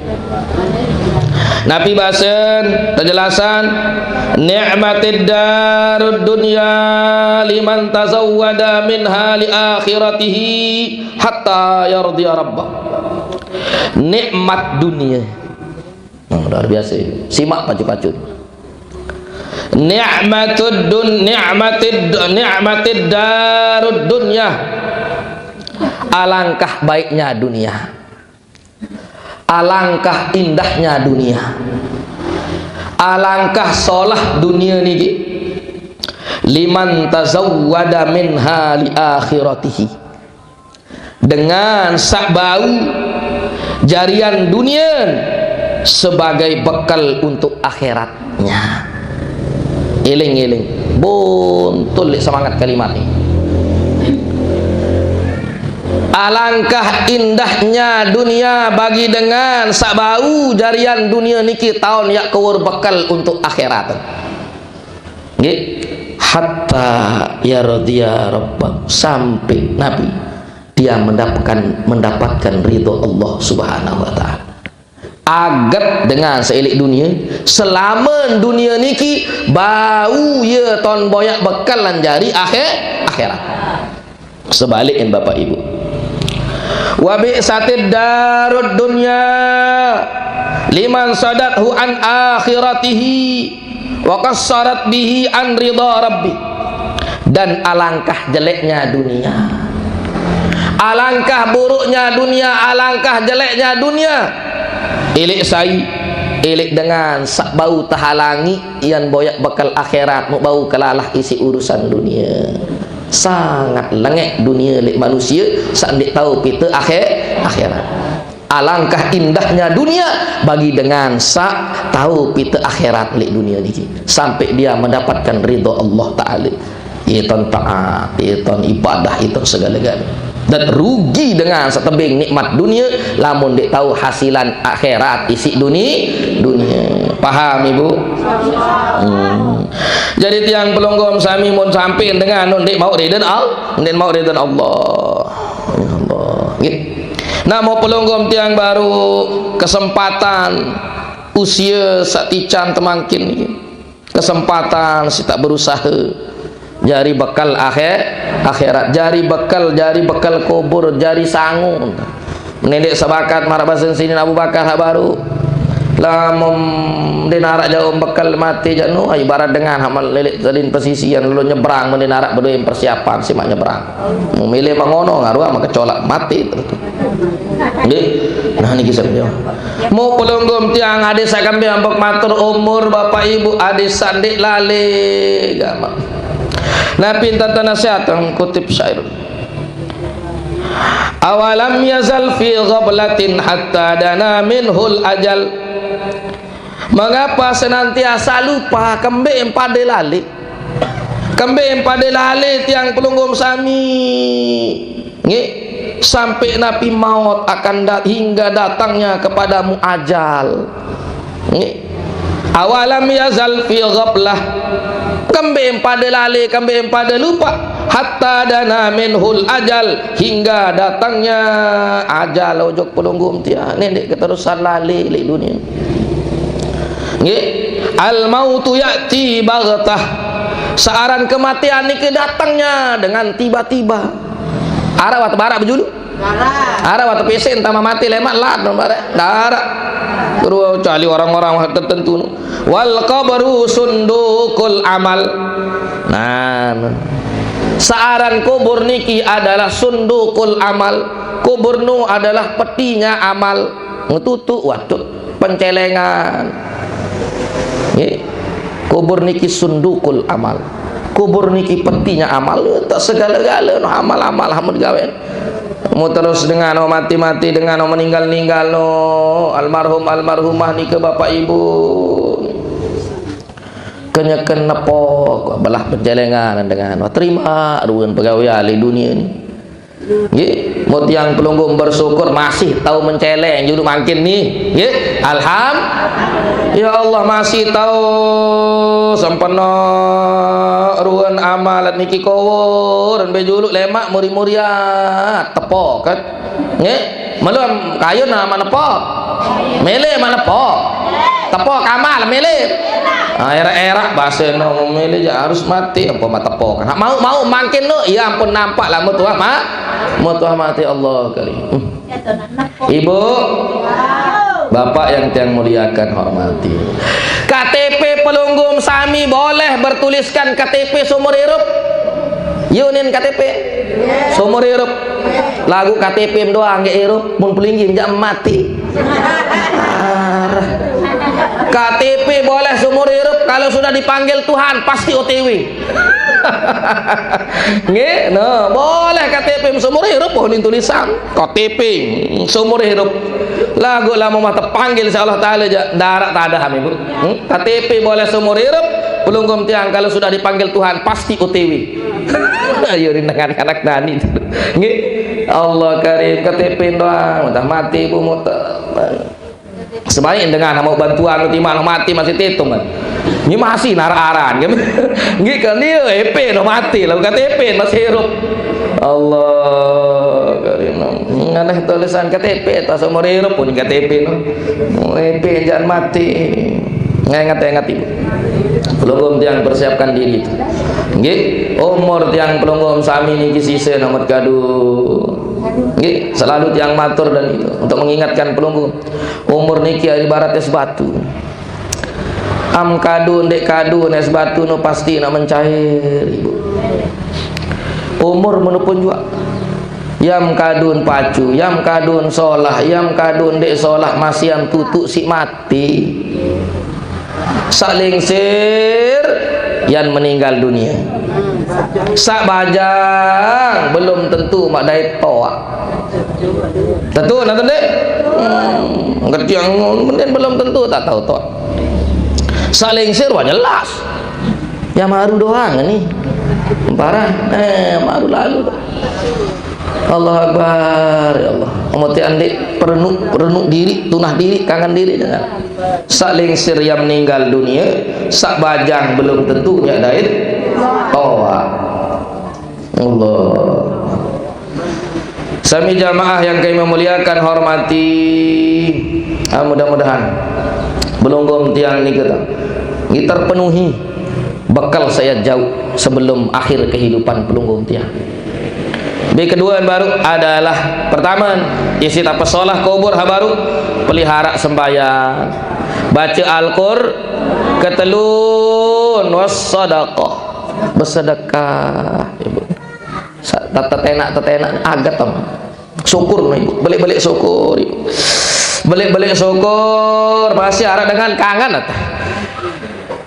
Napi basen, penjelasan, "Ni'matid darud dunya liman tazawwada minha li akhiratihi hatta yardiya rabbah." Nikmat dunia. Hmm, luar biasa. Simak pacu-pacu. Ni'matud dun-, ni'matid, ni'matid darud dunya. Alangkah baiknya dunia. Alangkah indahnya dunia. Alangkah solah dunia niki. Liman tazawwada minha li akhiratihi. Dengan sak bau jarian dunia sebagai bekal untuk akhiratnya. Eling-eling. Buntul semangat kalimat ni. Alangkah indahnya dunia bagi dengan sak bau jarian dunia niki taun yak kewur bekal untuk akhirat. Nggih. Hatta yardiya rabbah, sampai Nabi dia mendapatkan, mendapatkan ridho Allah Subhanahu wa taala. Agat dengan seelik dunia, selama dunia niki bau ye ton boyak bekal lan jari akhir, akhirat. Sebalik in Bapak Ibu. Wa bi'satid darud dunya liman sadathu an akhiratihi wa qassarat bihi an ridha rabbi. Dan alangkah jeleknya dunia. Alangkah buruknya dunia, alangkah jeleknya dunia. Ilik sai, ilik dengan sak bau tahalangi yan boyak bekal akhirat, mu bau kelalah isi urusan dunia. Sangat lengek dunia lik manusia sak ndik tahu pita akhir, akhirat. Alangkah indahnya dunia bagi dengan sak tahu pita akhirat leq dunia niki, sampai dia mendapatkan ridho Allah Taala. Iton taat, iton ibadah, iton segala-gala. Dan rugi dengan setebing nikmat dunia, lamun ndeq tahu hasilan akhirat isiq duni-, dunia. Paham, Ibu? Hmm. Jadi tiang pelungguh sami mun sampean dengan ndeq mauq ridhen Al-, ndeq mauq ridhen Allah. Ya Allah. Nggih. Nah, mauq pelungguh tiang baru kesempatan usia saq tican temangkin niki. Kesempatan siq tak berusahe. Jari bekal akhir-, akhirat. Jari bekal, jari bekal kubur, jari sangu. Menendeq sebakat maraq basen sinin Abu Bakar hak baru. Lamun ndeq naraq jauq bekal mate jaq no, ibarat dengan hak meleq salin pesisian, lalo nyebrang, mun ndeq naraq bedoe persiapan siq maq nyebrang. Mun mele maq ngono, ngaruh maq kecolak mate terus. Nggih. Nah, niki sampeyan. Mauq pelungguh tiang hadis saq kembe ambek matur umur Bapak Ibu hadis saq ndeq lale gamaq. Napi enten nasihat kutip syair. Awalam yazal fi ghaflatin hatta dana minhul ajal. Mengapa senantiasa lupa, kembeq pade lale? Kembeq pade lale tiang pelungguh sami? Nggih, sampai napi maut akan dat-, hingga datangnya kepadamu ajal. Nggih. Awalam yazal fi ghaflah. Kembeq pade lale, kembeq pade lupa. Hatta dana minhul ajal, hingga datangnya ajal ojok pelungguh tiang. Ndeq keterusan lale leq dunie. Nggih. Al mautu ya'ti baghtah. Searan kematian niki datangnya dengan tiba-tiba. Araq wah tebaraq bejulu? Araq wah tepisik, entah mati lemaq lat no baraq. Ndaraq. Terus cali orang-orang wah tertentu no. Wal qabru sundukul amal. Nah, searan kubur niki adalah sundukul amal. Kubur nu adalah petinya amal. Ngetutuq, waduh, pencelengan. Nggih. Kubur niki sundukul amal. Kubur niki petinya amal. Tak segala-gala no amal-amal hamun gawen. Mau terus dengan mau mati-mati, dengan mau meninggal-ninggal no. Almarhum almarhumah nike Bapak Ibu. Kenyeken nepok, belah pencelengan dengan. Wah, terima ruan pegawai ahli dunia ni. Nggih, mau tiang pelungguh bersyukur masih tau menceleng julu mangkin ni. Nggih, alham-, ya Allah, masih tau sempena ruan amalan niki kowor, be julu lemaq muri-muriat, tepok kan. Nggih, melum kayun amaq nepok. Mele amaq nepok. Tepok amal mele. Ah, eraq-eraq base no mele jaq harus mati, ampun maq tepok. Nak mau-mau mangkin no, ya ampun nampak lah metuah ma-, metuah mati Allah karim. Hmm. Ibu, Bapak yang tiang muliakan, hormati. K T P pelungguh sami boleh bertuliskan K T P seumur hirup? Yunin K T P seumur hirup. Laguq K T P doang nggih hirup, mun pelinggih jaq mati. Arah. K T P boleh seumur hirup, kalau sudah dipanggil Tuhan pasti O T W. Nggih, no, boleh K T P seumur hirup, oh, ni tulisan. K T P seumur hirup. Laguq lamun mah tepanggil siq Allah Taala jaq, ndaraq tadah, Ibu. Hmm? K T P boleh seumur hirup, pelungguh tiang kalau sudah dipanggil Tuhan pasti O T W. Ayo, rindangan anak nani tu. Nggih. Allah karim, K T P doang, udah mati, Bu, muter. Sebaik dengan mau bantuan, timaq noh mati masih titung kan. Ni masih naraq aran kan. Nggih kan dia E P noh mati lah, bukan T P masih hirup. Allah karim. Nganeh tulisan K T P, tas umur hirup pun K T P noh. E P jangan mati. Ngengat-engat Ibu. Pelungguh tiang persiapkan diri itu. Nggih, umur tiang pelungguh sami niki sisa namet kadu. Nggih, selalu tiang matur dan itu untuk mengingatkan pelungguh. Umur niki ibarat es batu. Am kadu, ndeq kadu, es batu no pasti nak mencair, Ibu. Umur menepun juga. Yam kadun pacu, yam kadun solah, yam kadun ndeq solah, masih yam tutuq siq mati. Saq lingsir, yan meninggal dunia. Saq bajang belum tentu maq dait toaq. Tentu, nah, tentu. Hmm, ngerti yang mending belum tentu tak tahu toaq. Saq lingsir wah jelas. Ya maru doang ni. Parah. Eh, maru lalu. Allah Akbar, ya Allah. Amun tiang ndeq perenuk, renuk diriq, tunah diriq, kangen diriq dengan. Saq lingsir ya meninggal dunia, saq bajang belum tentu ya dait toaq. Allah. Sami jamaah yang kami muliakan, hormati. Ah, mudah-mudahan pelungguh tiang niki ta-, niki terpenuhi bekal saya jauh sebelum akhir kehidupan pelungguh tiang. Be kedue baruq adalah, pertame, isi tapesolah kubur, ha baruq pelihara sembahyang, bace Al-Qur, ketelun, wassadaqah, besedekah, Ibu. Sa-, tet-, tetenak, tetenak aget, em. Syukur, Ibu. Beleq-beleq syukur, Ibu. Beleq-beleq syukur, masih araq dengan kangen, atah.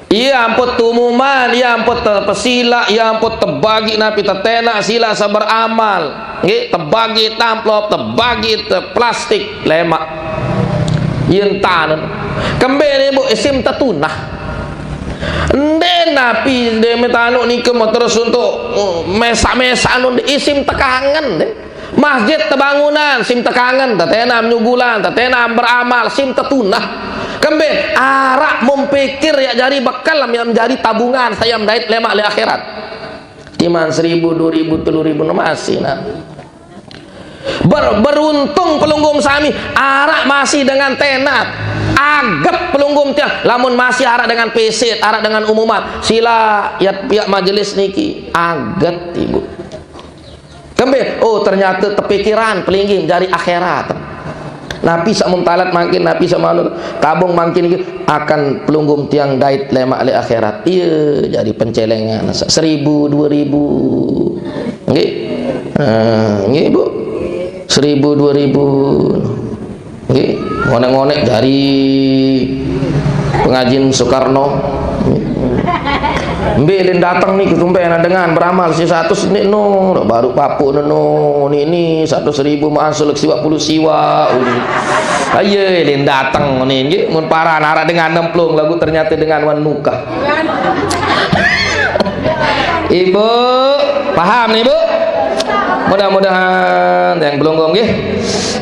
Ie ampun tumuman, ie ampun tepesilaq, ie ampun tebagiq napi tetenak silaq saq beramal. Nggih, tebagiq amplop, tebagiq te-, plastik, lemaq. Ie entanen. Kembeq ni, Bu, isim tetunah. Ndeq napi, ndeq metanuk nike mau terus untuk, uh, mesaq-mesaq nun, isim tekangen, deh. Masjid tebangunan, sim tekangen, tetenam nyugulan, tetenam beramal, sim tetunah. Kembe, araq mempikir yaq jari bekal, yaq menjari tabungan, saya mendait lemaq leq akhirat. Timaq seribu, due ribu, telu ribu, no masih, nah. Ber-, beruntung pelungguh sami, araq masih dengan tenat. Aget pelungguh tiang, lamun masih araq dengan pesit, araq dengan umumat. Sila yaq, yaq majelis niki, aget, Ibu. Kembe, oh, ternyate tepikiran pelinggih jari akhirat. Napi saq mun talat mangkin, napi saq manut tabung mangkin iki akan pelungguh tiang dait lemaq leq akhirat. Iye, jari pencelengan saq seribu, due ribu. Nggih. Eh, nggih, Bu. Seribu, due ribu. Nggih, ngoneq-ngoneq jari pengajian Soekarno. Mbe len dateng niki tumben dengan beramal si satus ndeq no, baruq papuq no, niki satus ribu maasul siwaq pulu siwaq, uni. Aye, len dateng ni, nggih, mun paran araq dengan nemplung, laguq ternyate dengan wan nukah. Ibu, paham nih, Bu? Mudah-mudahan yang pelungguh nggih.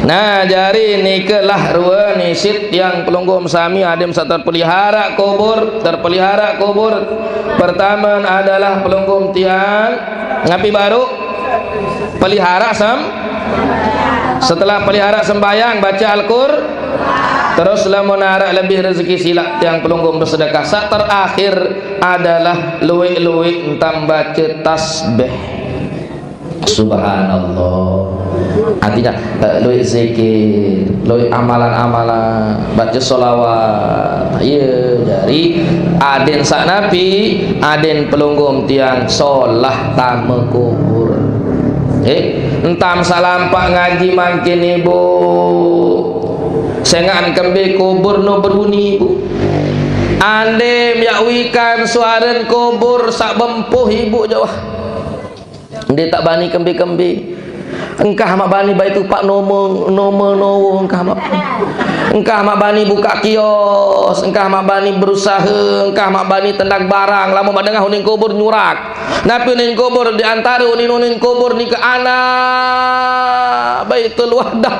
Nah, jari nike lah rue nisit yang pelungguh sami adim saq terpelihara kubur, terpelihara kubur. Pertama adalah pelungguh tiang, napi baruq? Pelihara sem-, setelah pelihara sembahyang, baca Al-Qur-, terus lamun araq lebih rezeki silaq tiang pelungguh bersedekah. Saq terakhir adalah lueq-lueq entam bace tasbih. Subhanallah. Artinya, eh, lueq zikir, lueq amalan-amalan, baca sholawat. Iya, jari adin saq napi, adin pelungguh tiang solah tame kubur. Eh, entam saq lampaq ngaji mangkin, Ibu. Sengaqan kembe kubur no beruni, Ibu. Andim yaq wikan suaren kubur saq bempuh, Ibu, jawah. Ndeq taq bani kembe-kembe. Engkah maq bani bait upaq nome, nome nowo, engkah maq, engkah maq bani bukaq kios, engkah maq bani berusahe, engkah maq bani tendak barang, lamun maq dengah unin kubur nyurak. Napi unin kubur, di antare unin-unin kubur nike ana Baitul Wahdah.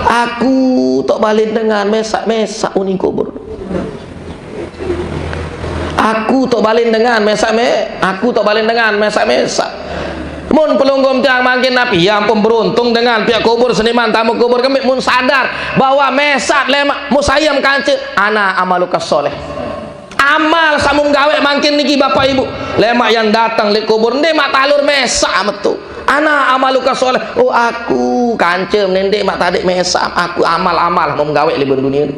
Aku toq balen dengan mesaq-mesaq unin kubur. Aku toq balen dengan mesaq me-, aku toq balen dengan mesaq-mesaq. Mun pelungguh tiang mangkin napi, ya ampun beruntung dengan piaq kubur seniman tamu kubur kembe mun sadar bahwa mesaq lemaq musayem kance ana amaluka sholeh. Amal saq mum gaweq mangkin niki, Bapak Ibu, lemaq yang dateng leq kubur, ndeq maq talur mesaq metu. Ana amaluka sholeh. Oh, aku kance ndeq maq tadeq mesaq, aku amal-amal mum gaweq leq dunie.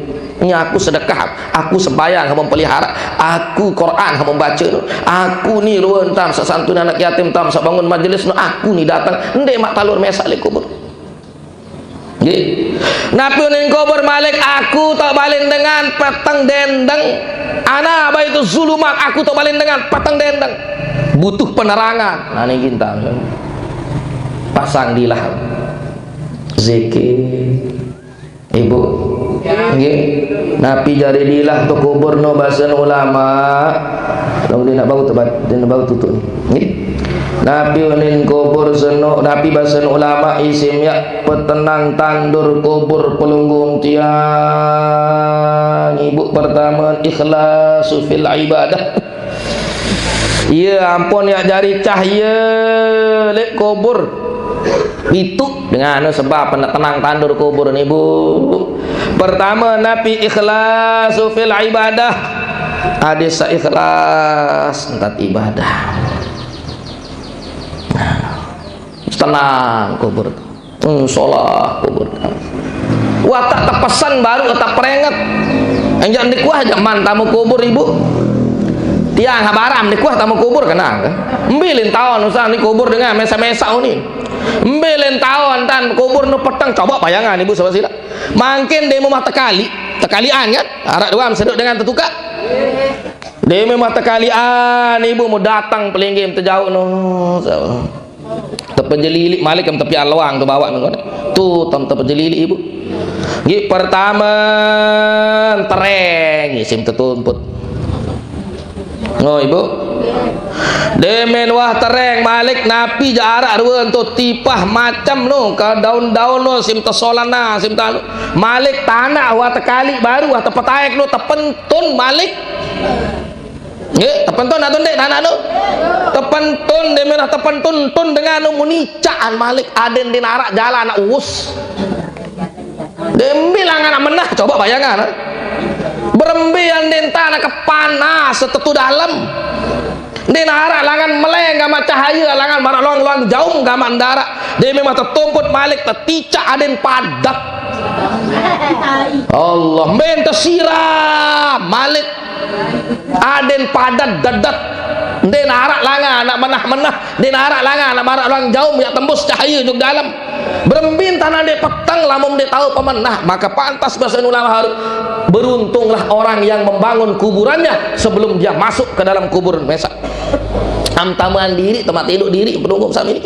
Ni aku sedekah, aku sembahyang, mum pelihara, aku Quran, mum bace, aku ni ruen tam saq santun anak yatim, tam saq bangun majelis, no aku ni dateng, ndeq maq talur mesaq leq kubur. Nggih. Napi unin kubur malik, aku toq balen dengan peteng dendeng Ana baitu zulumat, aku tu paling dengan patang dendeng. Butuh penerangan. Nah, ni kita. Pasang dilah. Zikir. Ibu. Nggih. Napi jari dilah tu kubur no basen ulama. Lalu dia nak bau tu, dia nak bau tutup. Nggih. Napi unin kubur seno, napi basen ulama isim ya petenang tandur kubur pelunggung tiang. Ibu, pertama, ikhlasu fil ibadah. Iya, ampun ya jari cahaya lek kubur. Itu dengan anu sebab nak tenang tandur kubur ni, Bu. Pertama, napi ikhlasu fil ibadah. Ada seikhlas entat ibadah. Nah, tenang kubur. Hmm, solah kubur. Wah, tak tepesan baru tak peringat. Enjak dikuah jaman tamu kubur, Ibu. Tiang habaram dikuah tamu kubur kena ke? Mbilin taon usah ni kubur dengan mesa-mesa ni. Mbilin taon tan kubur nu peteng, coba bayangan, Ibu, sebab sila. Mangkin demo mah tekali, tekalian kan? Arak dua seduk dengan tetuka. Demo mah tekalian, Ibu mau datang pelinggim tejauh no. So. Tepejelili malik kam tepi aloang tu bawa nang. Tu tam tepejelili, Ibu. Nggih, pertama tereng isim tetumput. No, Ibu. Demen wah tereng malik napi jarak ruan tu tipah macam no ka daun-daun no sim tesolana sim talu. Malik tanah wah tekali baru wah tepetaek no tepentun malik. Nggih, tepentun atau ndik tanah tu? Tepentun, dia merah tepentun, tun dengan nu municaan malik aden di narak jalan anak us. Dembi langan anak menah, coba bayangan, ha? Berembi yang denta anak kepanas setetu dalam. Di narak langan meleng gama cahaya, langan marak luang-luang jauh gama darak. Dia memang tetumput malik, teticak aden padat. Allah, men tersiram malik. Aden padat dadat. Nde narak langa anak menah-menah, nde narak langa anak marak ruang jauh yak tembus cahaya juk dalam. Berembin tanah nde peteng lamun nde tahu pemenah, maka pantas bahasa ulama harus beruntunglah orang yang membangun kuburannya sebelum dia masuk ke dalam kubur mesak. Am taman diri, tempat tidur diri, penunggu sami.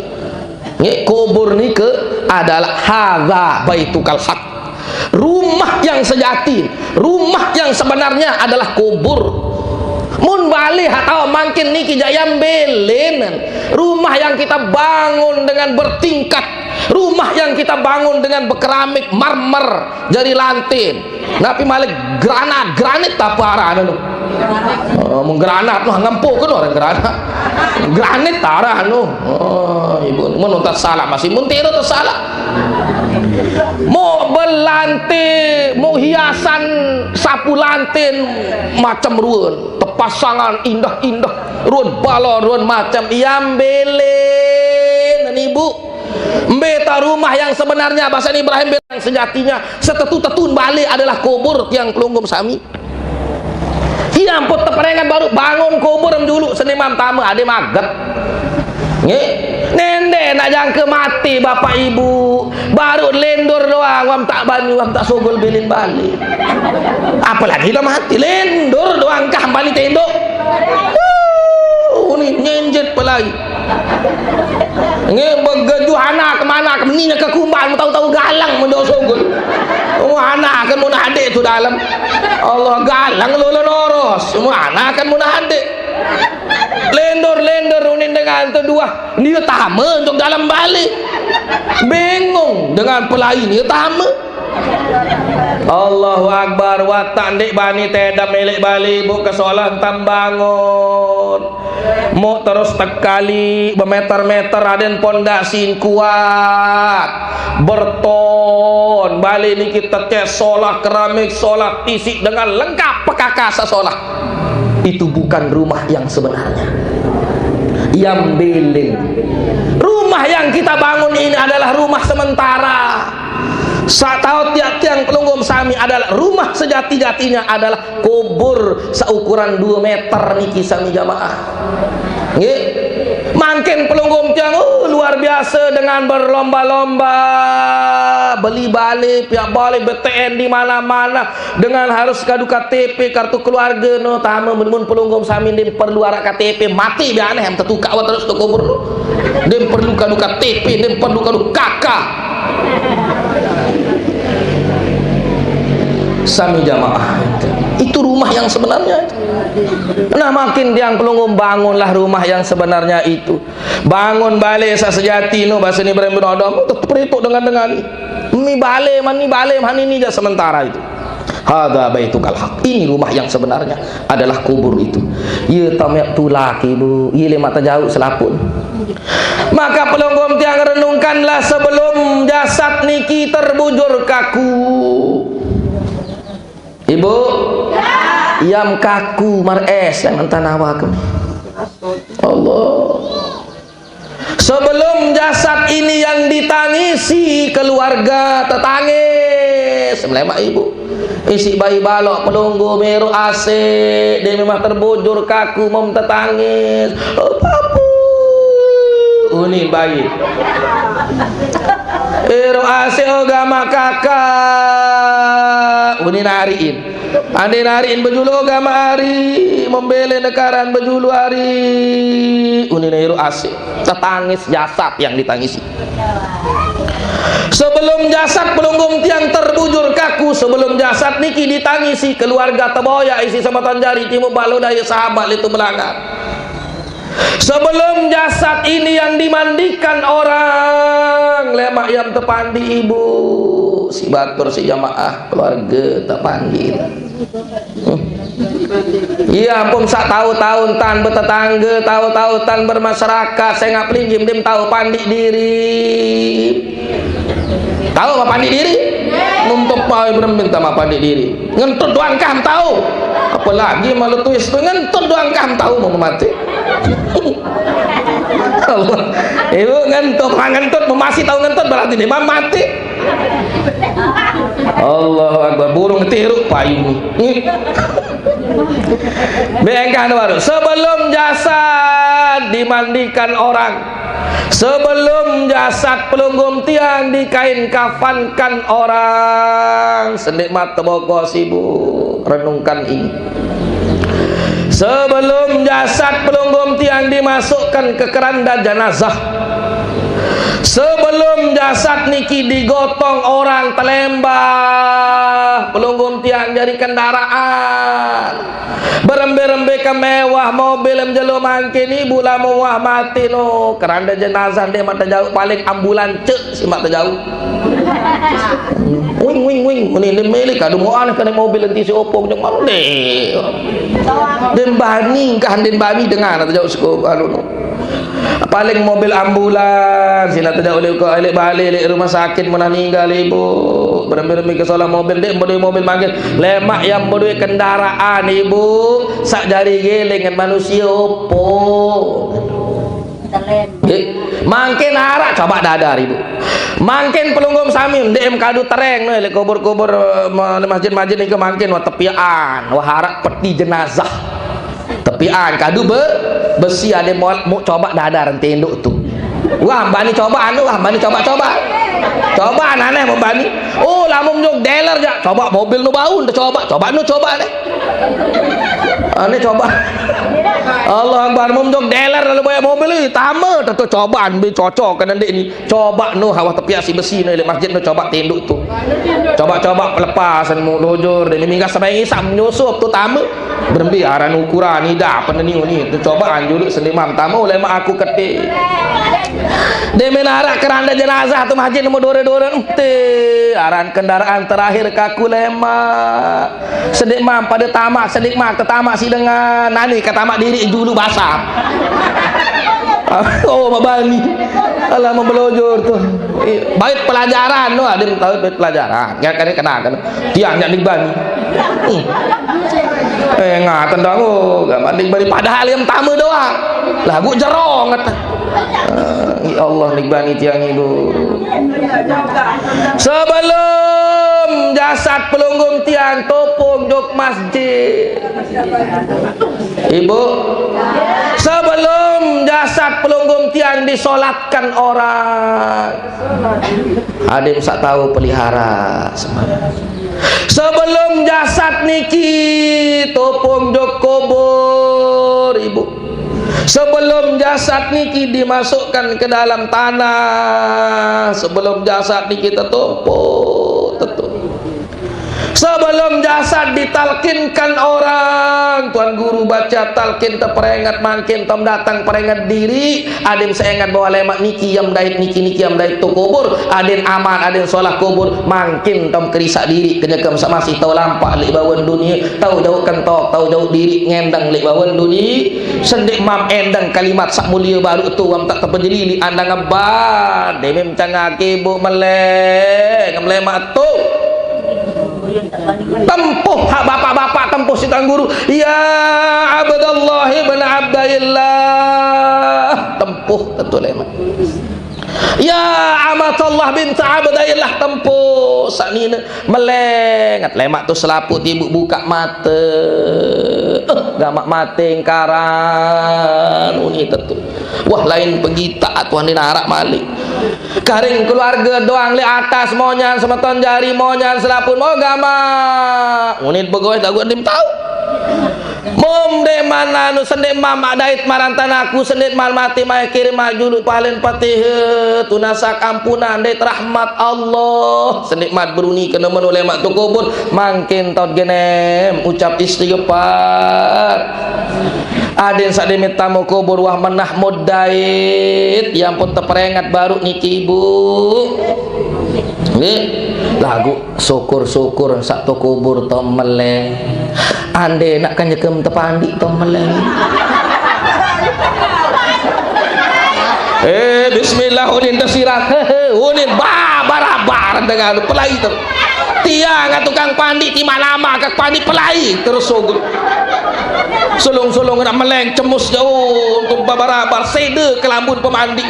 Nggih, kubur nike adalah hadza baitukal haq. Rumah yang sejati, rumah yang sebenarnya adalah kubur. Mun bali atau mangkin niki jaya belen. Rumah yang kita bangun dengan bertingkat, rumah yang kita bangun dengan berkeramik marmer, jari lantin. Napi malik granat, granit apa arah anu? Oh, mun granat mah ngempu kan orang granat. Granit arah anu. Oh, ibu mun tak salah masih mun tiru tak salah. Mau belanti, mau hiasan sapu lantin macam ruan, tepasangan indah-indah, ruan balon, ruan macam iambelen, ibu. Mbeta rumah yang sebenarnya bahasa Ibrahim yang sejatinya setetu-tetun balik adalah kubur tiang pelunggum sami. Iya ampun teperengan baru bangun kubur dulu seni mam tama ada maget. Nggih. Nende nak jangka mati bapak ibu baru lendur doang wam tak bani wam tak sogol bilin balik. Apalagi dah mati lendur doang kah balik tendok. Uh, ini nyenjet pelai. Nge begeju anak kemana kemeninya ke kumbang tahu-tahu galang mendo sogol. Oh anak kan mau adik tu dalam. Allah galang lolo noros. Semua anak kan mau adik. Lendur-lendur unin dengan tu dua. Dia tama untuk dalam balik. Bingung dengan pelai dia tama. Allahu Akbar, watak ndik bani tedam milik bali bu kesolah tam bangun. Mu terus tekali bemeter-meter aden pondasi kuat. Berton bali niki teke solah keramik solah isi dengan lengkap pekakasa solah. Itu bukan rumah yang sebenarnya. Yang belin. Rumah yang kita bangun ini adalah rumah sementara. Sataut tiang pelunggum sami adalah rumah sejati-jatinya adalah kubur seukuran dua meter niki sami jamaah. Nggih. Mangkin pelungguh tiang, oh, luar biasa dengan berlomba-lomba beli bale, piak bale, B T N di mana-mana, dengan harus kadu K T P, kartu keluarga, no, tama, mun pelungguh sami ndeq perlu araq K T P, mati be aneh, em tetukak wah terus tu kubur. Ndeq perlu kadu K T P, ndeq perlu kadu K K. Sami jamaah. Itu rumah yang sebenarnya. Nah, mangkin tiang pelungguh, bangunlah rumah yang sebenarnya itu. Bangun bale saq sejati no, bahasa ni berembe nodom, tetep rituk dengan-dengan. Mi bale, mani bale, mani ni jaq sementara itu. Hadza baitukal haq. Ini rumah yang sebenarnya adalah kubur itu. Ye tameq tulak, Ibu. Ye lemaq tejauq selapuq. Maka pelungguh tiang, renungkanlah sebelum jasad niki terbujur kaku. Ibu? Iam kaku mar es yang entah nawa kami. Allah. Sebelum jasad ini yang ditangisi keluarga, tetangis melemaq, Ibu. Isiq bayi baloq pelungguh meruq asiq, ndeq memah terbujur kaku mem tetangis. Oh, papu. Uni bayi. Meruq asiq, oh, gamaq kakak. Uni nariqin. Ande nariqin bejulu, oh, gamaq ari. Membele nekaran bejulu ari. Uni meruq asiq. Tetangis jasad yang ditangisi. Sebelum jasad pelungguh tiang terbujur kaku, sebelum jasad niki ditangisi keluarga, teboyaq isiq semeton jari timuq balo daya sahabat leq tu belangan. Sebelum jasad ini yang dimandikan orang, lemaq iam tepandiq, Ibu, siq batur, siq jamaah, keluarga tepandiq. Iya, ampun, saq taun-taun tan betetangge, taun-taun tan bermasyarakat, sengaq pelinggih ndeqm tao pandiq diriq. Tao mapandiq diriq? Nuntuk pae berembe ndeqm tao mapandiq diriq. Ngentut doang kah tao? Apalagi malu tuis tu, ngentut doang kah tao mau mati? Allah. Ibu, ngentut, ngentut, masih tao ngentut berarti ndeqm mati. Allahu Akbar, burung tiruk payu ni. Bengkah baru. Sebelum jasad dimandikan orang, sebelum jasad pelungguh tiang dikain kafankan orang, sendeq mate bokos, Ibu, renungkan ini. Sebelum jasad pelungguh tiang dimasukkan ke keranda jenazah, sebelum jasad niki digotong orang telembah, pelungguh tiang jari kendaraan. Berembe-rembe kemewah, mobil em jelo mangkin, Ibu, lamun wah mati no, keranda jenazah ndeq maq tejauq, paling ambulan cek siq maq tejauq. Wing, wing, wing. Meni ndeq mele kadu moq aneh kene mobil enti siq opo jeng malu ndeq. Ndeq bani, engkah ndeq bani dengan tejauq seko anu no. Paling mobil ambulan, sine tejauq leq ko, leq bale, leq rumah sakit menah ninggal, Ibu. Berembe-rembe ke solah mobil, ndeq bedoe mobil mangkin. Lemaq iam bedoe kendaraan, Ibu, saq jari geleng ngen manusie opo. Nggih. Mangkin araq, coba dadar, Ibu. Mangkin pelungguh sami, ndeqm kadu tereng, leq kubur-kubur, eh, ma-, masjid-masjid nike mangkin, wah, tepiaqan, wah, araq peti jenazah. Tepiaqan, kadu be-, besi, ade mol-, muq coba dadar tendok tu. Wah, bani coba anu, wah, bani coba-coba. Coba aneh membani. Oh, lamun nyuk dealer jaq, coba mobil nu bau, nte coba, coba nu coba deh. Ane coba. Allah Akbar, mum jok dealer lalu banyak mobil, ih, tame, tentu cobaan, bi cocok kena ndeq ni. Coba no, hawah tepiak si besi no, leq masjid no, coba tinduk tu. Coba-coba pelepasan mu lujur, demi minggat sembahyang isya menyusup tu tame. Berembe aran ukuran idah, apa ni, ni, tu cobaan juluk sendimam tame oleh mak aku ketik. Demen araq keranda jenazah tu masjid nemu dore-dore, ente, aran kendaraan terakhir kaku lemaq. Sedik mam pade tamak, sedik mam tetamak siq dengan. Nani ke tamak diriq julu basah. Oh, mabani. Alah, membelojor tu. Bait pelajaran tu, ade tahu bait pelajaran. Nggak kena, kena, kena. Tiang nyak ndeq bani. Hmm. Eh, ngaten dong, oh, gamaq ndeq bani. Padahal yang pertama doang. Lah, gua jerong, kata. Ah, ya Allah, ndeq bani tiang ibu. Sebelum jasad pelungguh tiang topong jok masjid. Ibu, sebelum jasad pelungguh yang disolatkan orang. Adem sak tahu pelihara semangat. Sebelum jasad niki topong jok kubur, Ibu. Sebelum jasad niki dimasukkan ke dalam tanah, sebelum jasad niki tetopo, tetu. Sebelum jasad ditalkinkan orang, Tuan Guru baca talkin teperingat, mangkin tom datang peringat diri, adin seingat bahwa lemak niki yang dait niki, niki yang dait tu kubur, adin aman, adin solah kubur, mangkin tom kerisak diri, kenyekem sak masih tau lampak lek bawen dunia, tau jauh kentok, tau jauh diri, ngendang lek bawen dunia, sendik mam endang kalimat sak mulia baru tu, wam tak tepejeli lek andang aban, demim cangake buk meleng, ngem lemak tu. Tempuh hak bapak-bapak, tempuh si Tuan Guru. Ya Abdallah ibn Abdaillah. Tempuh tetu lemak. Ya Amatallah bint Abdaillah, tempuh saknine. Melengat lemak tu selaput ibu buka mata. Eh, gamak mate engkaran uni tetu. Wah, lain pegitak tuan dinarak malik. Karing keluarga doang lek atas monyan semeton jari monyan selaput mo gamak. Ngunit begoy tak gua dim tau. Mom de man anu sendik mam mak dait marantan aku sendik mal mati mai kirim mak juluk palen patih tunasak ampunan dait rahmat Allah. Sendik mat beruni kena men oleh mak tu kubur mangkin taut genem ucap istighfar. Adin sak demit tamu kubur wah menah mudait, ya ampun teperingat baru niki ibu. Nggih, lagu syukur-syukur sak to kubur to meleng. Ande nak kenyekem tepandi to meleng. Eh, bismillah unin desirat. Hehe, unin ba barabar dengan pelai tu. Tiang tukang pandi ti manama ke pandi pelai terus sogel. Sulung-sulung nak meleng cemus jauh untuk babarabar sede kelambun pemandi.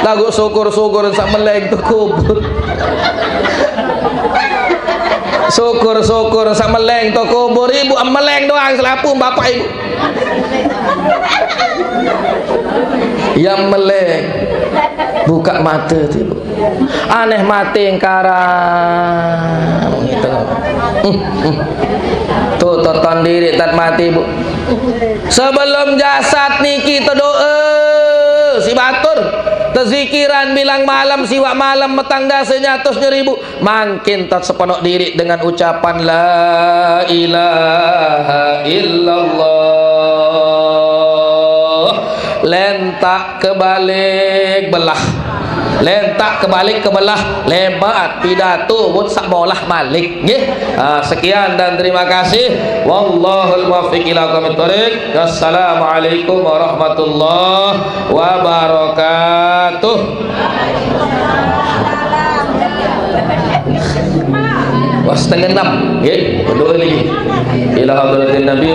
Lagu syukur-syukur sak meleng tu kubur. Syukur-syukur sak meleng tu kubur ibu meleng doang selapu bapak ibu. Yang meleng buka mata tu ibu. Aneh mati engkaran. Gitu. Hmm, hmm. Tuh toton diri tat mati bu. Sebelum jasad niki tedoa si batur, tezikiran bilang malam siwak malam metang dasa nyatus nyeribu. Mangkin tat sepenok diri dengan ucapan la ilaha illallah. Lentak kebalik belah. Lentak kebalik kebelah lebat pidato wut sak bolah malik nggih. Ah, sekian dan terima kasih. Wallahul muwaffiq ila aqwamit thoriq. Wassalamualaikum warahmatullahi wabarakatuh. Wah, setengah enam nggih. Berdoa lagi. Ila hadratin Nabi